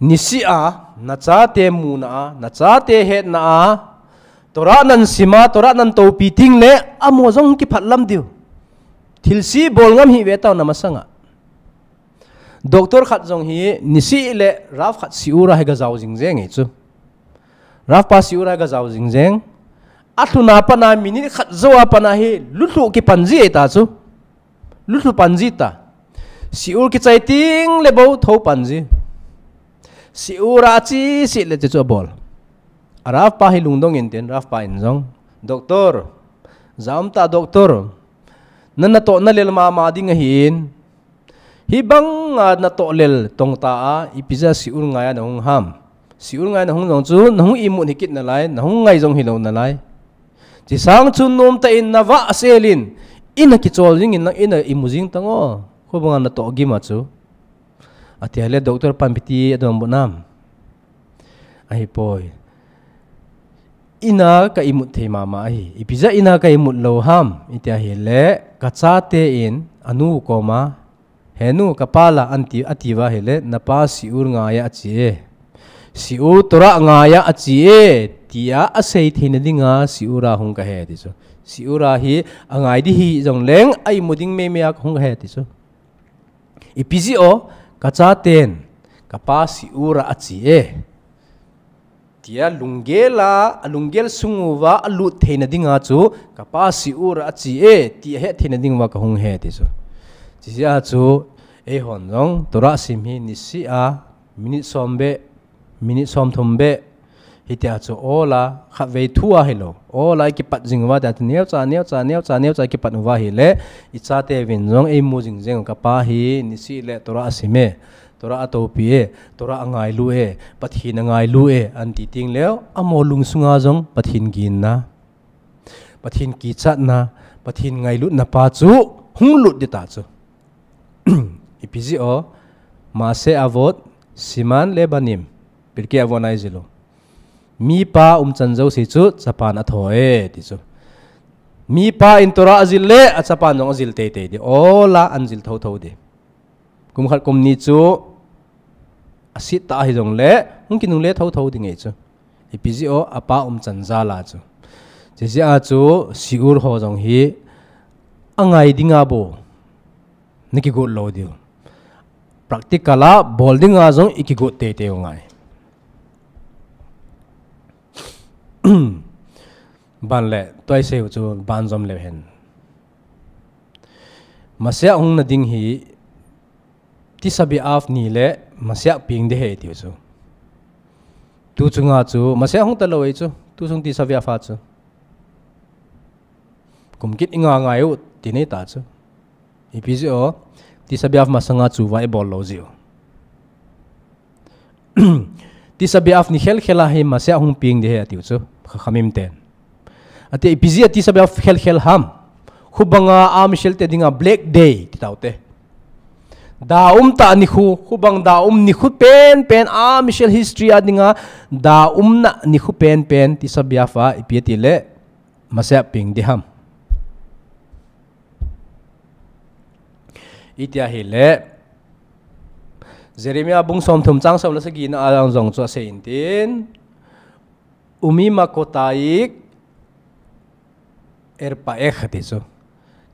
Nisih a, na chate muna a, na chate hetna a, Torah nan sim a, Torah nan toupi ting le, amon jong kiphat lam diu. Thilse bol ngam hi ve tau na masanga. Doctor khat jong hi, nisih le Rav khat shiur a hi ga jao jing jeng ei chu. Rav pa shiur a hi ga jao jing jeng. A lhun a pat a minute khat jou a pat a hi, lutlu kipan ji ei ta chu. Lutlu pan ji ta. Shiur kichai ting le bou thou pan ji. Shiur a chi si le chu a bol. A Rav pa hi lungdong in tin, Rav pa in jong, "Doctor, ja um ta doctor. Na natoh na lel mama ding ahin. Hibang a natoh lel tong ta a, ipi jeh a shiur ngai a na hung ham. Shiur ngai na hung jong chu, na hung imut hi kit nalai, na hung ngai jong hi lou nalai. Chi sang chu nom ta in na vah sel in, ina kichol jing in, ina imu jing tang o. Khubang a natoh gim a chu." Ati a le doctor pan ipi ti a dong bu nam. Ahi poi. "Ina ka imut thei mama ahi. Ipi jeh a ina ka imut lou ham?" Iti a hi le, ka chate in, a nu koma, "He nu, ka pa la an ti, a ti uva hi le, na pa shiur ngai a chi e. Shiur Torah ngai a chi e," tia a sei theina dinga shiur a hung ka he ti chu. Shiur a hi a ngai di hi jong leng, a imu ding mei mei a hung ka he ti chu. Ipi jeh o, ka chaten, ka pa shiur a a chi e. Tia lunggel a, a lunggel sung uva a lut theina dinga chu, ka pa shiur a a chi e, ti a he theina ding uva ka hung he ti chu. Chi jeh a chu, ei hon jong, Torah sim hi nisih a, minute som be, minute som thum be, hitia chu ola, khat vei thu a hi lou. Ola i kipat jing uva, tia chu neo cha, neo cha, neo cha, neo cha i kipat uva hi le, i chate vin jong, ei mu jing jeng, ka pa hi, nisih le Torah a sim e. Torah a toupi e, Torah a ngailu e, Pathen a ngailu e, an ti ting leu, amon lungsunga jong Pathen ginna, Pathen kichatna, Pathen ngailutna pa chu hung lut di ta chu. Ipi jeh o, Maseh Avot, Siman le Banim, Pirkei Avot nai jil u. Mipa umchan jouse chu chapan a tho e, ti chu. Mipa in Torah a jil le, a chapan jong a jil teitei di. Ola an jil thotho di. Kum khat kum ni chu a sit ta ahi jong le, hung kinungle thotho ding ei chu. Ipi jeh o, a pa umchan jal a chu. Chi jeh a chu, shiur ho jong hi, a ngai dinga bou na kigot lou diu. Practical a bol dinga jong i kigot teitei u ngai. Ban le, tua i sei u chu ban jom leu hen. Mashiach hung na ding hi, Tisha B'Av ni le Mashiach peng ding ahi tiu chu. Tu chunga chu Mashiach hung talou ahi chu. Tu chung Tisha B'Av a chu. Kum kit i nga ngai u ti nei ta chu. Ipi jeh u, Tisha B'Av masanga chu va i bol lou jeh u. Tisha B'Av ni khel khel a hi Mashiach hung peng ding ahi atiu chu. Chachamim ten. Ati ipi jeh a Tisha B'Av khel khel ham. Khubanga Am Israel te dinga Black Day ti tau te. Da um ta nikho, khubang da um nikho pen pen Am Israel history a dinga da umna nikho pen pen Tisha B'Av a ipi ati le Mashiach peng ding ham. Iti ahi le Jeremiah bung som thum chang som le sagi na a jong chu asei in tin. Umima kotaik erpa'ech ati chu.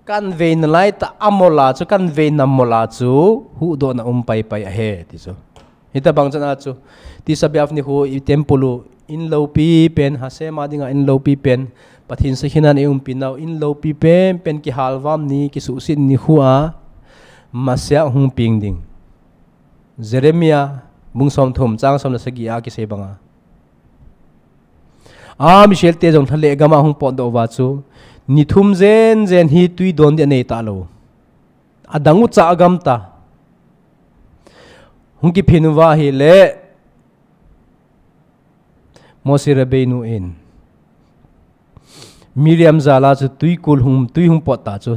Kan vei nalai ta amol a chu, kan vei namol a chu, huhdohna um pai pai ahi ati chu. Hitabang chan a chu, Tisha B'Av nikho i temple u, in loupi pen, Hashem a dinga in loupi pen, Pathen sakhi nan i umpi nau, in loupi pen, pen kihalvam ni, kisuhset nikho a, Mashiach hung peng ding. Jeremiah bung som thum chang som le sagi a kisei banga. Am Israel te jong thale gam a hung potdoh uva chu. Ni thum jen jen hi tui don ding anei talou. Adang u cha agam ta. Hung kiphin uva ahile, Moshe Rabbeinu in Miriam jal a chu tui kul hung, tui hung pot ta chu.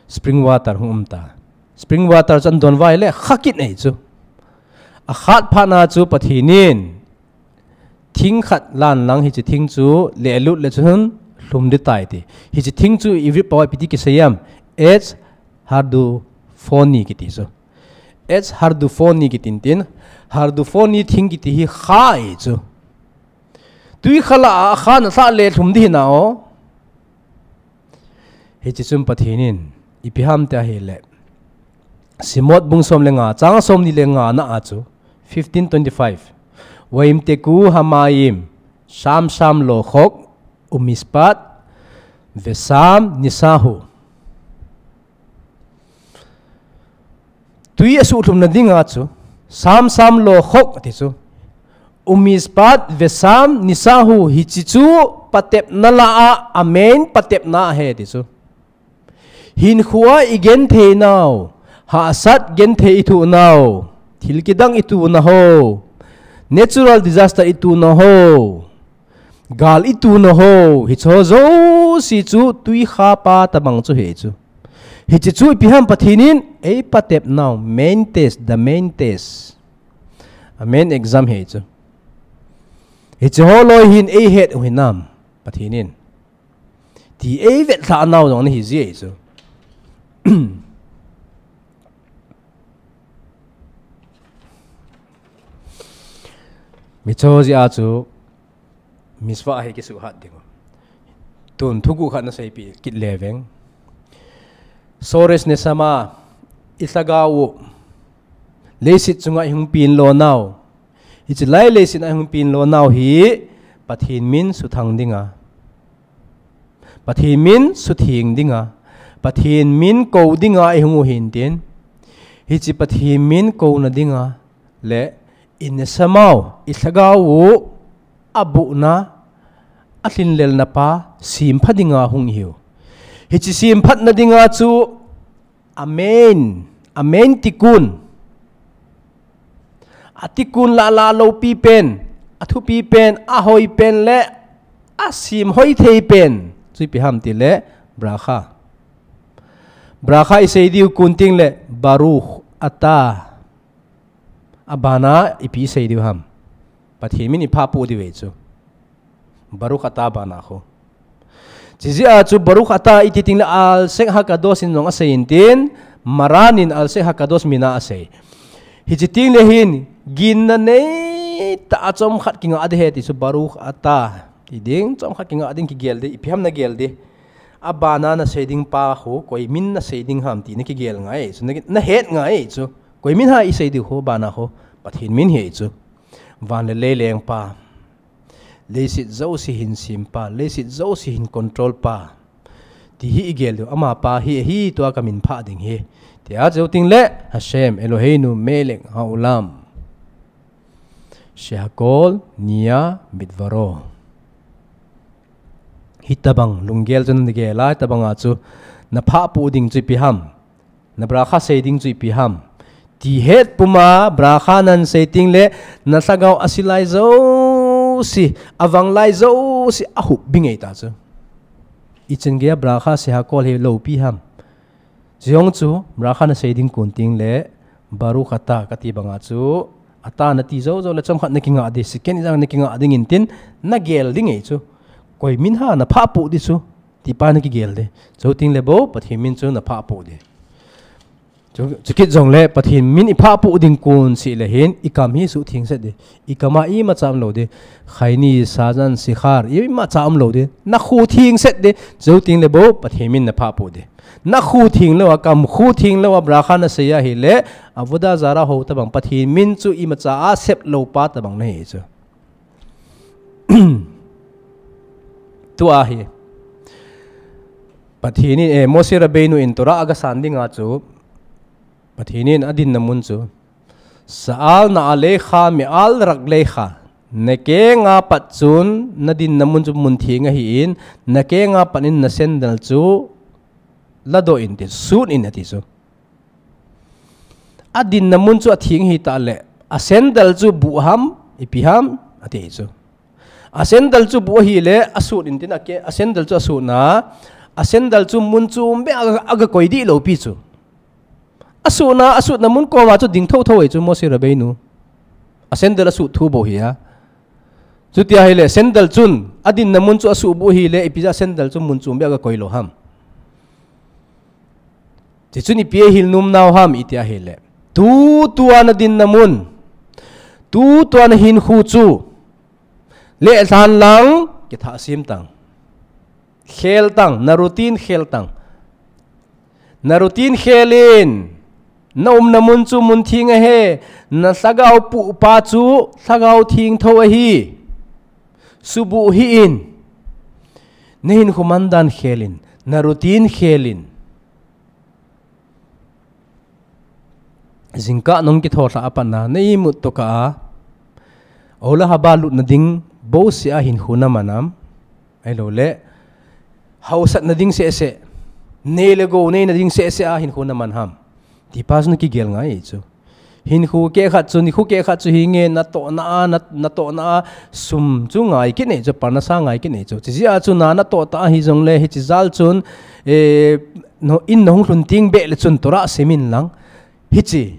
Spring water hung um ta. Spring water chu ahin don uva ahile, kha kit ahi chu. Akhat phat na chu Pathen in thing khat lan lang, hiche thing chu lelut le chun lhum ding tai ti. Hiche thing chu Ivrit pao a ipi ti kisei em? Ets hardufoni kiti chu. Ets hardufoni kiti tin, hardufoni thing kiti hi kha ahi chu. Tui kha lah a kha na lhah le lhum ding hi na o. Hiche chun Pathen in ipi ham tia ahile, Shemot bung som le nga, chang som ni le nga na a chu, fifteen twenty-five. Vayimteku hamayim, sham sham lochok, umishpat, vesham nisahu. Tui asuhlhum na dinga chu, sham sham lochok ati chu. Umishpat vesham nisahu, hiche chu patepna lah a, amen patepna ahi ti chu. Hinkhoa igenthei nau, hahsat genthei ithoh nau, thil kidang itoh na ho, natural disaster itoh na ho, gal itoh na ho, hiche jouse chu tui kha pa tabang chu ahi chu. Hiche chu ipi ham Pathen in eipatep nau, main test, the main test. A main exam ahi chu. Hiche ho loi hin eihet u hinam Pathen in ti eivetlhah nau jong ahi ji ahi chu. Michou jia chu mitzvah hi kisuhat ding. Tun thuguh khat naseipeh kit le veng. Soresh neshama, ilhagao u, leiset chunga ihung peng lo nau, hiche lai leiset a ihung peng lo nau hi Pathen min suthang dinga, Pathen min sutheng dinga, Pathen min kou dinga ihung u hintin, hiche Pathen min kouna dinga le ineshama u, ilhagao u abuhna, alhinlelna pa sempha dinga hung ihiu. Hiche semphatna dinga chu amen, amen tikkun, atikkun lah lah loupi pen, athupi pen, ahoi pen le asemhoi thei pen chu ipi ham tile bracha. Bracha isei diu kon tengle baruch ata. Abana ipi isei diu ham? Pathen min iphapoh diu ahi chu. Baruch ata bana khu. Chujeh a chu baruch ata iti tengle al shech hakadosh in jong asei intin, Maran in al shech hakadosh mina asei. Hiche tengle hin ginna neitah a chomkhat kinga ding ahi ti chu, baruch ata ti ding, chomkhat kinga ding, kigel ding, ipi ham nagel ding. Abana nasei ding pa khu koi min nasei ding ham ti nakigel ngai chu, na, nahet ngai chu. Koi min ham isei diu khu, bana khu Pathen min ahi chu. Van le lei lengpa, leiset jouse hin sempa, leiset jouse hin control pa ti hi igel diu, amapa hi ahi, tua kamin phah ding ahi tia chu tengle Hashem Eloheinu melech haolam shehakol nehya bidvaro. Hitabang lunggel chu nagel a, hitabanga chu naphapoh ding chu ipi ham, na bracha sei ding chu ipi ham ti het puma bracha nasei tengle nalhagao a silai jouse, avang lai jouse ahup bing ahi ta chu. Ichan geiya bracha shehakol hi loupi ham? Chujong chu bracha nasei ding kon tengle baruch ata kati banga chu, ata nati jou jou le chomkhat nakinga ding, second ijat nakinga ding intin nagel ding ahi chu. Koi min ham naphapoh ding chu ti pa nakigel ding. Chu tengle bou Pathen min chu naphapoh ding. Chu, chukit jongle Pathen min iphapoh ding kon seh le hin ikam hi suhtheng set ding. Ikam a imacha umlou ding. Khaini, sajan, sikhar, imacha umlou ding. Nakhu theng set ding. Chu tengle bou Pathen min naphapoh ding. Nakhu theng lou a, kamkhu theng lou a bracha nasei ahile, avodah zara ho tabang, Pathen min chu imacha a sep lou pa tabang nahi chu. Tua hi Pathen in, eh, Moshe Rabbeinu in Torah agasan dinga chu, Pathen in adinna mun chu, Sha'al na'alecha me'al raglecha, nakenga pat chun nadinna mun chu mun theng ahin, nakenga pat in nasandal chu ladoh in, ti, sut in ati chu. adinna mun chu atheng hita le, a sandal chu buh ham, ipi ham, ati chu. A sandal chu buh ahile, asut intin a ke, a sandal chu asutna, a sandal chu mun chu um beh a, aga koi dih lou pi chu. Asutna, asutna mun koma chu ding thotho e chu Moshe Rabbeinu. A sandal asut thu bou hi a. Chuti ahile, sandal chun, adinna mun chu asut buh hile, ipi jeh a sandal chu mun chu um beh a aga koi lou ham. Ti chun ipi ahil nom nau ham, iti ahile. Tu, tua nadinna mun. Tu, tua nahinkho chu. Lelhan lang, kithah sim tang. Khel tang, na routine khel tang. Na routine khel in, na umna mun chu mun theng ahi, na lhagao pupa chu lhagao theng tho ahi. Subuh hih in, nahinkho mandan khel in, na routine khel in. Jingkah nahung kitho lhah a pat na, na imut tokah a, Olam Haba lutna ding bouseh a hinkho naman ham, ahilou le, hausatna ding seh seh, nei le gou neina ding seh seh a hinkho naman ham. Ti pa chu nakigel ngai chu. Hinkho keh khat chu, nikho keh khat chu hinge natohna a, na, natohna a, sum chu ngai kit nei chu, parnasa ngai kit nei chu. Chijeh a chu na, natoh ta ahi jongle, hiche jal chun, eh, no, in nahung lhun teng beh le chun Torah sim in lang. Hiche,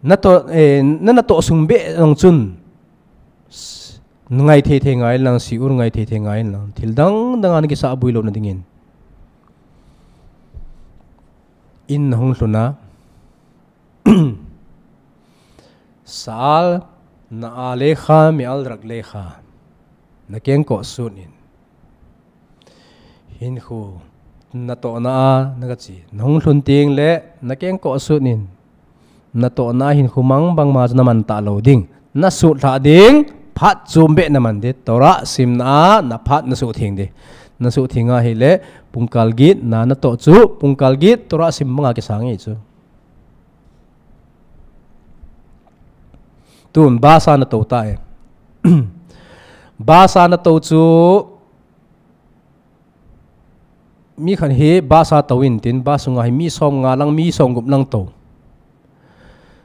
natoh, eh, na, natoh sung beh jong chun, s-, ngai thei thei ngai lang, shiur ngai thei thei ngai lang. Thil dang dang a nakisah boi louna dingin. In nahung lhun a. Sha'al na'alecha me'al raglecha. Nakeng koh sut in. Hinkho, natohna a, nagache. Nahung lhun teng le, nakeng koh sut in. Natohna a hinkho mang bangma chu naman talou ding. Nasut lhah ding, phat chom beh naman ding. Torah simna a, naphat nasuh theng ding. Nasuh theng ahile, pungkal get, na natoh chu, pungkal get, Torah sim banga kisang e chu. Tun, bus a natou ta e. Bus a natou chu, mi khat hi bus a tou intin, bus sunga hi mi som nga lang, mi som gup lang tou.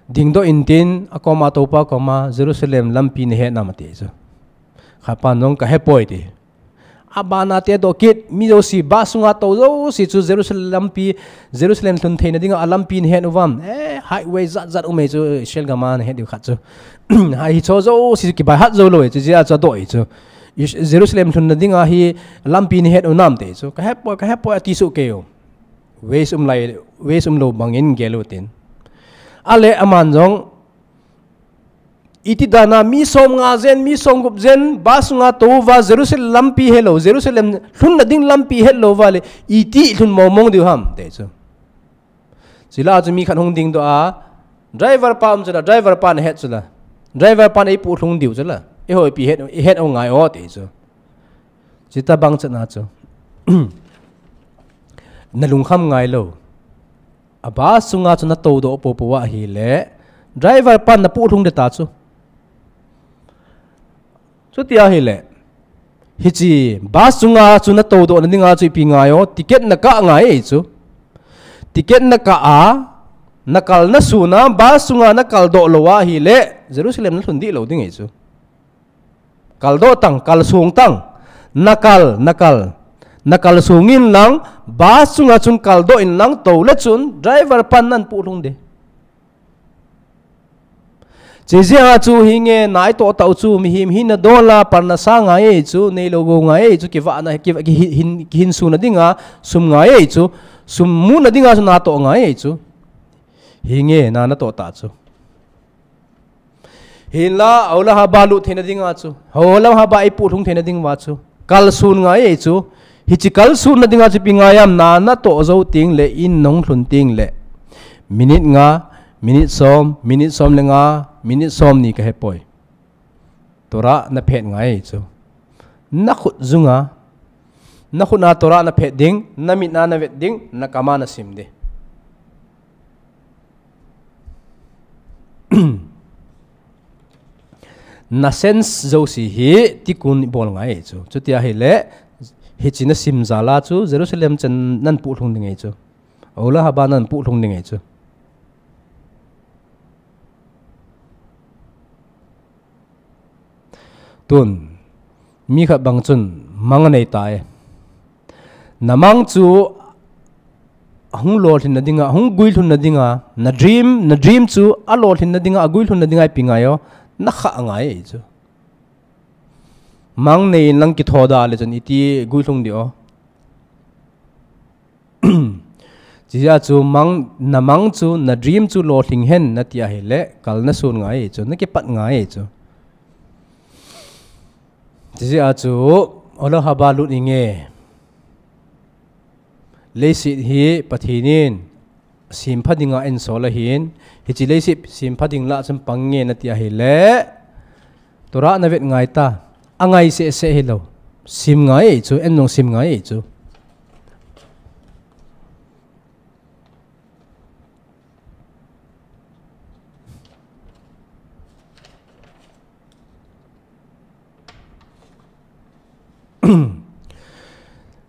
Dingdoh intin, akoma toupa koma, Jerusalem lampi nahet nam ati chu. Khatpan jong kahepoi ti. Abana te doh kit, mi jouse, bus sunga tou jouse chu Jerusalem lampi, Jerusalem lhun theina dinga alampi nahet uvam. Eh, highway jat jat um e chu, Israel gam a nahet diu khat chu. Hiche jouse chu kibaihat jou lou e chu, jeh a chu adoh e chu. Is-, Jerusalem lhunna dinga hi lampi nahet u nam ti chu. Kahepoi, kahepoi ati soh kei u. Waze um lai, Waze umlou bangin gel utin. Ale aman jong, iti dana mi som nga jen, mi som gup jen, bus sunga tou uva Jerusalem lampi helou, Jerusalem lhunna ding lampi hetlou uva le, iti lhun mong mong diu ham, ti chu. Chule chu mi khat hung dingdoh a, driver pa um chula, driver pan ahet chula. Driver pan eipuh lhung diu chula. Eiho ipi het, ihet u ngai o ti chu. Chuti bang chan a chu. Nalungkham ngai lou. A bus sunga chu natou doh popo ahile, driver pan napuh lhung ding ta chu. Chuti ahile, hiche bus sunga chu natou dohna dinga chu ipi ngai o, ticket nakah ngai e chu. Ticket nakah a, nakal nasun a, bus sunga nakal doh lou ahile, Jerusalem nalhun dih lou ding e chu. Kaldoh tang, kalsung tang, nakal, nakal, nakal sung in lang, bus sunga chun kaldoh in lang, tou le chun, driver pan napuh lhung ding. Chujeh a chu hinge, na itoh tau chu, mihem hina dol a, parnasa ngai e chu, neilou gou ngai e chu, kivahna, ki, ki, hin, kihinsuna dinga, sum ngai e chu, sum muna dinga chu natoh ngai e chu. Hinge, na natoh ta chu. Hinla, Olam Haba lut theina dinga chu. Olam Haba eipuh lhung theina ding uva chu. Kalsun ngai e chu. Hiche kalsunna dinga chu ipi ngai ham, na natoh jou teng le, in nahung lhun teng le. Minute nga, minute som, minute som le nga, minute som ni kahepoi. Torah naphet ngai e chu. Nakhut jung a. Nakhut a Torah naphet ding, namit a navet ding, nakam a nasim ding. Na sense jouse hi tikkun ibol ngai chu. Chuti ahile, hiche nasim jal a chu, Jerusalem chan napuh lhung ding e chu. Olam Haba napuh lhung ding e chu. Tun, mi khat bang chun mang anei tai. Na mang chu ahung lolhin na dinga, ahung guilhun na dinga, na dream, na dream chu alolhin na dinga, aguilhun na dinga ipi ngai o, na kha angai chu. Mang nei in lang kitho da le chun iti guilhung di o. Chijia chu mang, na mang chu, na dream chu lolhing hen nati ahile, kal na sun ngai chu, na kipat ngai chu. Chijia chu, ola haba lut inge. Leiset hi Pathen in simpha dinga einsol ahin, hiche leiset simpha ding lah chun pang nge nati ahile, Torah na vet ngai ta, angai seh seh hilou. Sim ngai chu, en jong sim ngai chu.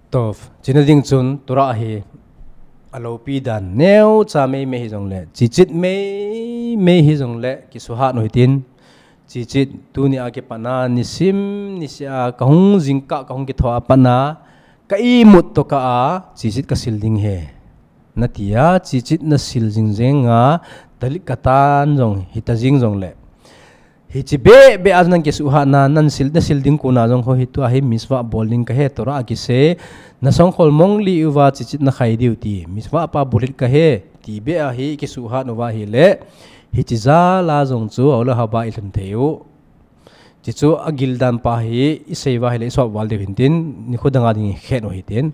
Tov, china ding chun Torah hi alopi dan neocha meimei hijongle, chichit meimei hijongle, kisuhat u hitin, chichit tunia kipatna, nisim, nisea, kahung jingkah, kahung kitho a patna, ka imut tokah a, chichit kasil ding ahi. Natia, chichit nasil jing jenga, talit katan jong, hita jing jongle. Hiche beh beh a nan kisuhatna, nan sil, nasil ding kona jong ho hitua hi mitzvah bol ding kahi, Torah a kisei, na songkhol mong li uva chichit nakhai diu ti, mitzvah pa bolit kahi, ti beh a hi kisuhat uva ahile, hiche jal a jong chu, ola haba ilhun thei u. Chuchu agildan pa hi, isei uva ahile, isop val diu hintin, nikho dang a ding khen u hitin.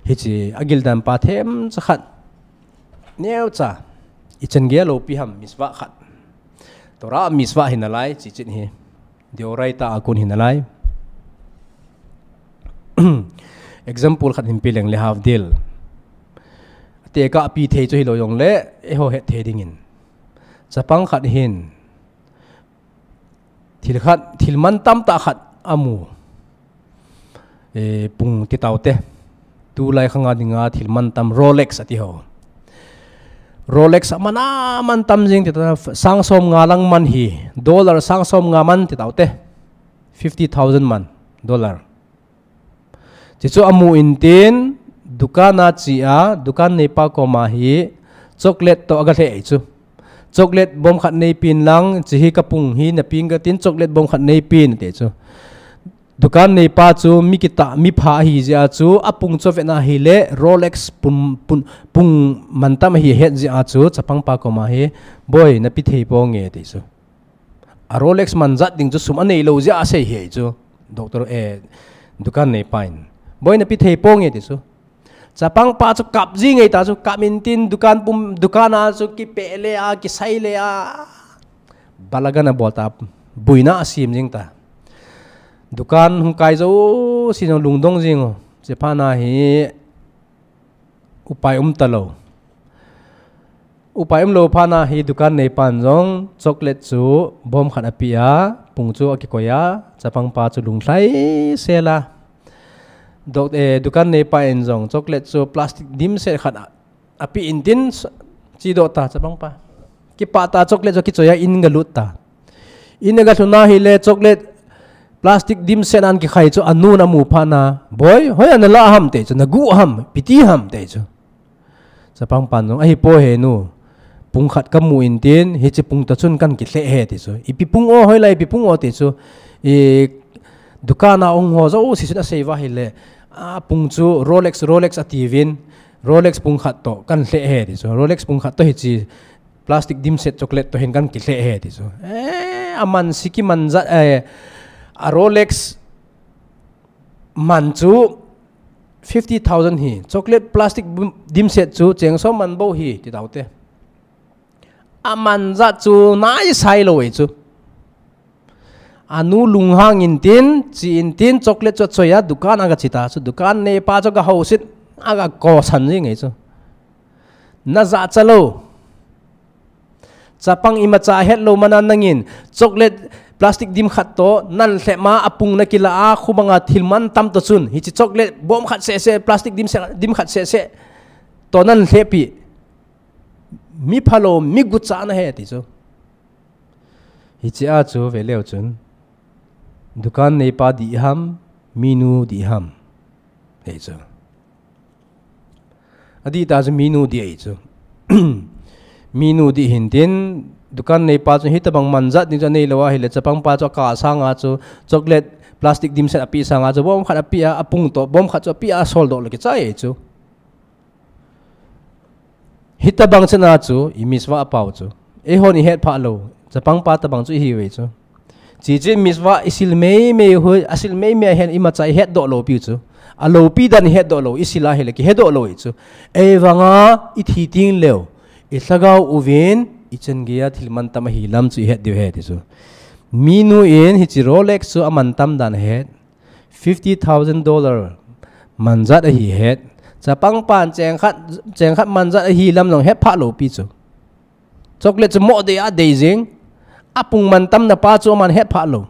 Hiche agildan pa themcha khat, neocha, ichan gei alopi ham, mitzvah khat. Torah mitzvah hinalai, chichit hi. Deoraita a kon hinalai. Example khat hin pe leng le, havdil. Tekah pi thei chu hilou jongle, eiho het thei dingin. Chapang khat hin, thil khat, thil mantam tah khat amu. Eh, pung ti taute. Tulai khanga dinga thil mantam Rolex ati ho. Rolex aman aman tam jing ti ta, sang som nga lang man hi, dollar sang som nga man ti taute. Fifty thousand man, dollar. Chuchu amu intin, dukan a che a, dukan neipa koma hi, chocolate toh aga lheh chu. Chocolate bom khat neipin lang, chehi kapung hi napeng katin, chocolate bom khat neipin ati chu. Dukan neipa chu mi kitah, mi pha ahi jeh a chu, apung chu avetna ahile, Rolex pung, pung, pung mantam ahi ahet jeh a chu, chapangpa koma hi, boi, napi thei ponge ati chu. A Rolex man jat ding chu sum aneilou jeh a asei ahi chu. Doctor, eh, dukan neipa in, boi, napi thei ponge ati chu. Chapangpa chu kap jing ahi ta chu, kap intin dukan pum, dukan a chu kipeh le a, kisai le a, balagan abol ta, buina asem jing ta. Dukan hung kai jouse jong lungdong jing u. Chephat na hi upai um talou. Upai umlou phat na hi dukan neipan jong chocolate chu bom khat ape a, pung chu akikoi a, chapangpa chu lunglhai sel a. Doc-, eh, dukan neipa in jong chocolate chu plastic dimset khat a, ape intin s-, chedoh ta chapangpa. Kipah ta chocolate chu akichoi a in galut ta. In agalhun ahile chocolate plastic dimset a ana kikhai chu anun amu phat na, boi, hoiya nalah ham ati chu, naguh ham, ipi ti ham ati chu. Chapangpan jong, ahipoi he nu, pung khat kamu intin, hiche pung toh chun kana kilheh e ati chu. Ipi pung o, hoilai ipi pung o ati chu. I, dukan a hung ho jouse chun asei uva ahile, a pung chu Rolex, Rolex atiuvin, Rolex pung khat toh kana lheh e ati chu. Rolex pung khat toh hiche plastic dimset chocolate toh hin kana kilheh e ati chu. Eh, aman siki man jat, eh, a Rolex man chu fifty thousand hi, chocolate plastic bum-, dimset chu cheng som man bou hi, ti taute. Aman jat chu naisai lou e chu. Anu lunghang intin, che intin, chocolate chu achoi a, dukan a agache ta chu, dukan neipa chu agahouset, agakosan jing e chu. Najahcha lou. Chapang imacha ahet lou man a nangin, chocolate plastic dim khat toh, nalhep ma, apung nakila a, khubang a thil mantam toh chun, hiche chocolate bom khat seh seh, plastic dim seh, dim khat seh seh toh nalhep pi. Mi phalou, mi gucha nahi ati chu. Hiche a chu ve leu chun. Dukan neipa dih ham, minu dih ham. Hei chu. Adih ta chu minu dih ahi chu. Minu dih hintin, dukan neipa chu hitabang manjat ding chu anei lou ahile, chapangpa chu aka sanga chu chocolate plastic dimset api sanga chu bom khat api a, apung to bom khat chu api a, asol doh lou kichai ahi chu. Hitabang chana chu i mitzvah apao chu. Eihon ihet phah lou. Chapangpa tabang chu ihiuve chu. Chichi mitzvah isil meimei hui, asil meimei ahen imacha ihet doh lou piu chu. Aloupi dan ihet doh lou, isil ahile kihe doh lou hi chu. Eivanga ithi ting leu. Ilhagao uvin, ichan geiya thil mantam ahi lam chu ihet diu ahi ti chu. Minu in hichi Rolex chu amantam dan ahet. Fifty thousand dollar manjat ahi het. Chapangpan cheng khat, cheng khat manjat ahi lam jong het phah lou pi chu. Chocolate chu moh dei a dei jing. Apung mantam na pa chu aman het phah lou.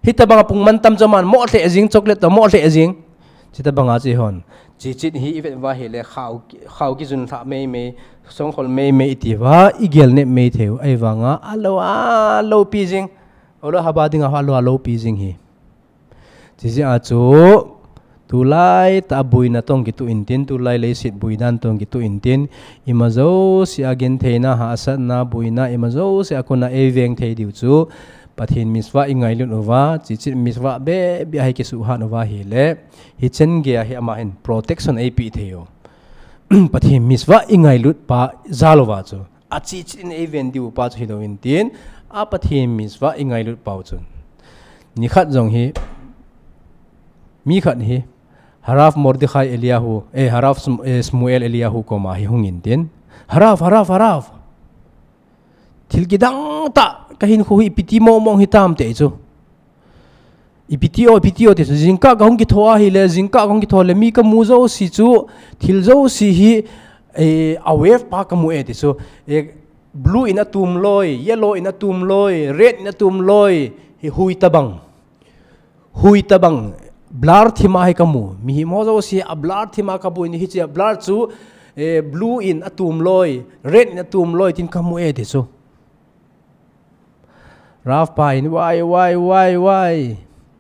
Hitabang apung mantam chu aman moh lheh jing, chocolate to moh lheh jing. Chitabanga chu hon. Chichi hi ivet uva hile khao, khao kijun lhah meimei, songkhol meimei iti uva, igel nep mei thei u. Eivanga, alou, aloupi jing. Olo haba dinga ho alou, aloupi jing hi. Chichi a chu, tulai tah a buina tong kitu intin, tulai leiset buidan tong kitu intin, ima jouse a gentheina, hahsatna, buina, ima jouse a kona eiveng thei diu chu, Pathen mitzvah ingailut uva, chichi mitzvah bebe ahi kisuhat uva hile, hichan geiya hi ama hin protection eipe thei u. Pathen mitzvah ingailut pa jal uva chu. Achichi in eiven diu pa chu hilou intin, a Pathen mitzvah ingailut pau chun. Nikhat jong hi, mi khat hi, Harav Mordechai Eliyahu, eh, Harav Sm-, eh, Shmuel Eliyahu koma hi hung intin. Harav, Harav, Harav. Thil kidang tah, kahinkho hi ipi ti mong mong hitam ti chu. Ipi ti o, ipi ti o ti chu, jingkah kahung kitho ahile, jingkah kahung kitho le, mi kamu jouse chu, thil jouse hi, eh, a wave pa kamu e ti chu, eh, blue in atum loi, yellow in atum loi, red in atum loi, hi hui tabang. Hui tabang, blur thima hi kamu. Mihem ho jouse a blur thima kamu in hichi a blur chu, eh, blue in atum loi, red in atum loi, tin kamu e ti chu. Rav pa in, why, why, why, why?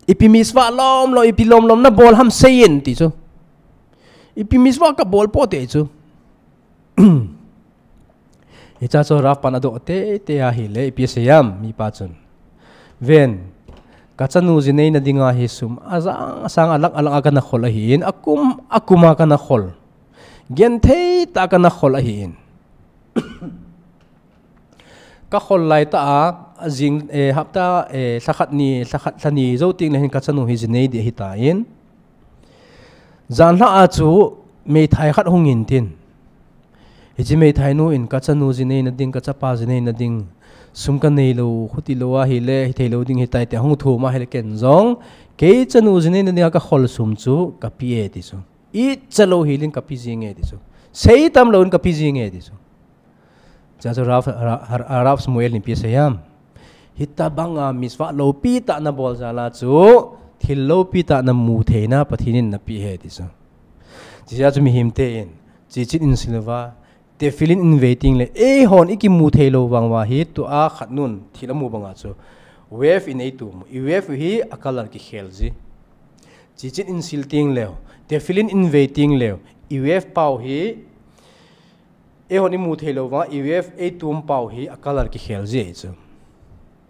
Ipi mitzvah lom lom, ipi lom lom nabol ham seiyin ti chu. Ipi mitzvah kabol poi ti chu. Hicha chu Rav pan adoh teitei ahile, ipi asei em, mipa chun. Ven, kachanu jinei nadinga hi sum, ajang sang a lakh a lakh a kana khol ahin, akum, akum a kana khol. Genthei tah a kana khol ahin. Kakhol lai tah a, ajing, eh, hapta, eh, lhakhat ni, lhakhat lhani jou teng le hin kachanu hi jinei ding ahitan. Janhi a chu meithai khat hung intin. Hichi meithai nu in kachanu jinei nading, kachapa jinei nading. Sum kanei lou, khuti lou ahile, hithei lou ding ahitai ti ahung thum ahile ken jong. Kei chanu jinei nading a kakhol sum chu kape e ti chu. Icha lou hilin kape jing e ti chu. Seitam louvin kape jing e ti chu. Chuche chu Rav, Ra-, Ra-, Rav Shmuel in ipi asei em. Hitabanga mitzvah loupi tah nabol jal a chu, thil loupi tah namu theina Pathen in napeh e ti chu. Chuche chu mihemte in, chichi in sil uva, tefillin in vei teng le, eihon ikimu thei lou vang uva hi, tua khat nun thil amu banga chu. Wave in eitum, i wave hi a color kikhel ji. Chichi in sil teng leu, tefillin in vei teng leu, i wave pau hi, eihon imu thei lou vang, i wave eitum pau hi a color kikhel ji chu.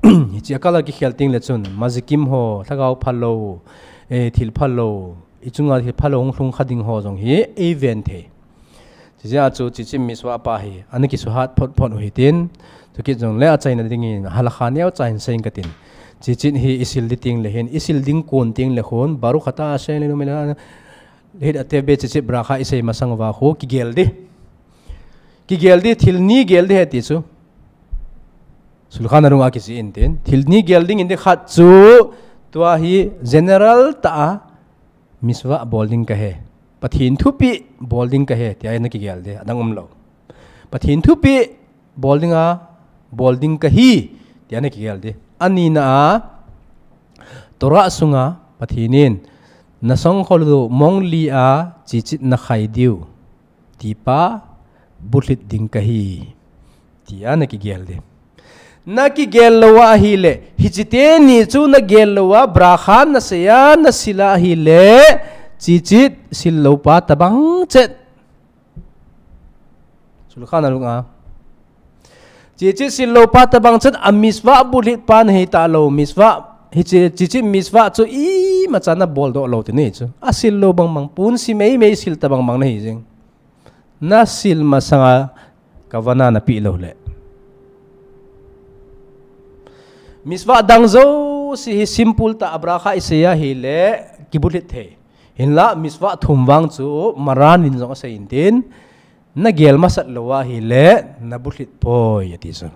Hichi a color kikhel teng le chun, mazikim ho, lhagao phalou, eh, thil phalou, ichunga thil phalou hung lhung kha ding ho jong hi eiven thei. Chuche a chu, chichi mitzvah pa hi, ana kisuhat phot phot u hitin, chukit jong le achaina dingin, halakha neocha hin seiyin katin. Chichi hi isil ding teng le hin, isil ding kon teng le khun, Baruch ata Hashem Eloheinu melech haolam, Lehi ateve chichi bracha isei masang uva khu kigel ding. Kigel ding, thil ni gel ding ahi ti chu. Shulchan Aruch a kijih in tin. Thil ni gel ding in ti khat chu tua hi general tah a mitzvah bol ding kahi. Pathen thupeh bol ding kahi, tia ana kigel ding, adang umlou. Pathen thupeh bol ding a, bol ding kahi, tia ana kigel ding. Anina a, Torah sunga Pathen in, nasongkhol u mong li a chichi nakhai diu, tipa bulhit ding kahi, tia ana kigel ding. Na kigel lou ahile, hiche teni chu na gel lou a, bracha na sei a, na sil ahile, chichit sil lou pa tabang chet. Sulkha na lung a. Chichit sil lou pa tabang chet a mitzvah bulhit pa na hi ta lou, mitzvah. Hiche, chichit mitzvah chu imacha na bol doh lou ti ni chu. A sil lou bang bang, pun si mei mei sil tabang bang na hi jing. Na sil masanga kavana na pi lou le. Mitzvah dang jouse hi simple ta a bracha i sei ahile kibulhit thei. Hinla mitzvah thum vang chu Maran in jong a sei in tin, na gel masat lou ahile na bulhit poi ati chu.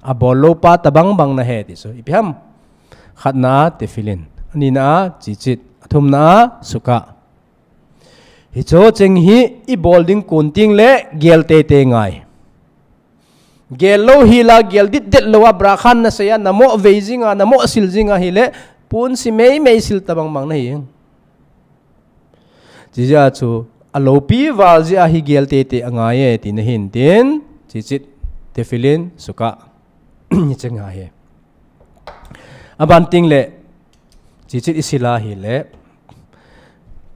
A bol lou pa tabang bang na hi ti chu. Ipi ham? Khatna tefillin. Anina chichit. Athumna sukkah. Hicho cheng hi i bol ding kun ting le gel tete ngai. Gel lou hi la gel dit det lou a bracha na sei a na mo vei jing a na mo sil jing ahile pun si mei mei sil tabang bang na hi. Chijia chu a loupi val jia hi gel tete angai e ti na hin tin chichit tefillin sukkah. Ni cheng a hi. Aban ting le, chichit i sil ahile,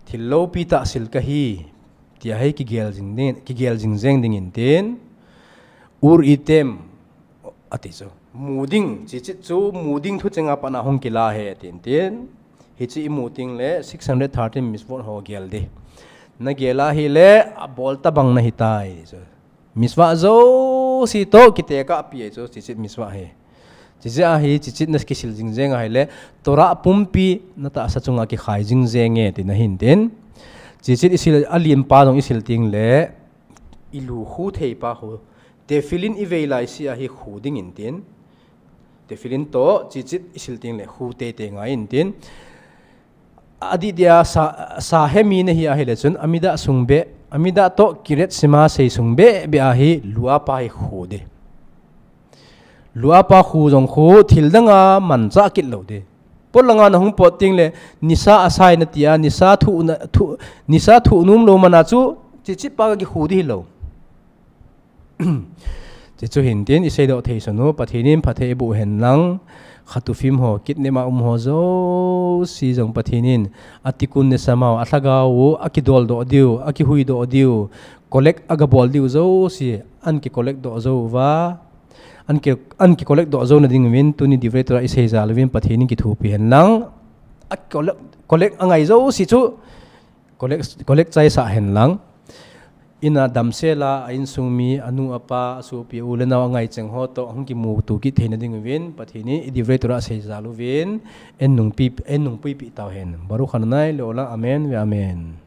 thil loupi ta sil ka hi, tia hi kigel jing ding, kigel jing jeng ding in tin, Urim ati chu. Mu ding, chichit chu mu ding thu chenga pat a hung kila hi tin tin. Hiche i mu ting le, six hundred thirteen mitzvot ho gel di. Na gel ahile, a bol tabang na hi tai chu. Mitzvah jouse toh kitekah pi ahi chu, chichit mitzvah hi. Chichit ahi, chichit na kisil jing jeng ahile, Torah pumpi na tahsa chunga kikhai jing jeng e, ti na hin tin. Chichit i sil, a lim pa jong i sil ting le, i lu khu thei pa khu. Tefillin i vei lai si ahi khu ding in tin. Tefillin toh, chichit i sil ting le, khu tete ngai in tin. Adih dia sa, sa hemi na hi ahile chun, amida sung be, amida toh kiret sima sei sung be, be ahi, lua pa hi khu di. Lua pa khu jong khu, thil danga mancha kit lou di. Polanga na hung pot ting le, nisa asai na tia, nisa thu na, thu, nisa thu num lou mana chu, chichit pa ka kikhu di hi lou. Chichu hin tin, i seidoh thei sonu, Pathen in phatthei i boh hen lang, khatufim ho, kidnap a um ho jouse jong Pathen in, a tikkun neshama u, a lhagao u, a kidol doh diu, a kihui doh diu, collect a ga bol diu jouse, an ki collect doh jou uva, an ki, an ki collect doh jou na ding uvin, tuni divrei Torah i sei jal uvin, Pathen in kithopi hen lang, a collect, collect a ngai jouse chu, Collect, collect chai sah hen lang. Ina damsel a, a insung mi, a nu, a pa, a sopi, a u le nao a ngai cheng ho toh, hung kimu tu kit theina ding uvin, Pathen in i divrei Torah sei jal uvin, en nung pi, en nung puipi tau hen. Baruch Adonai le'olam, amen ve amen.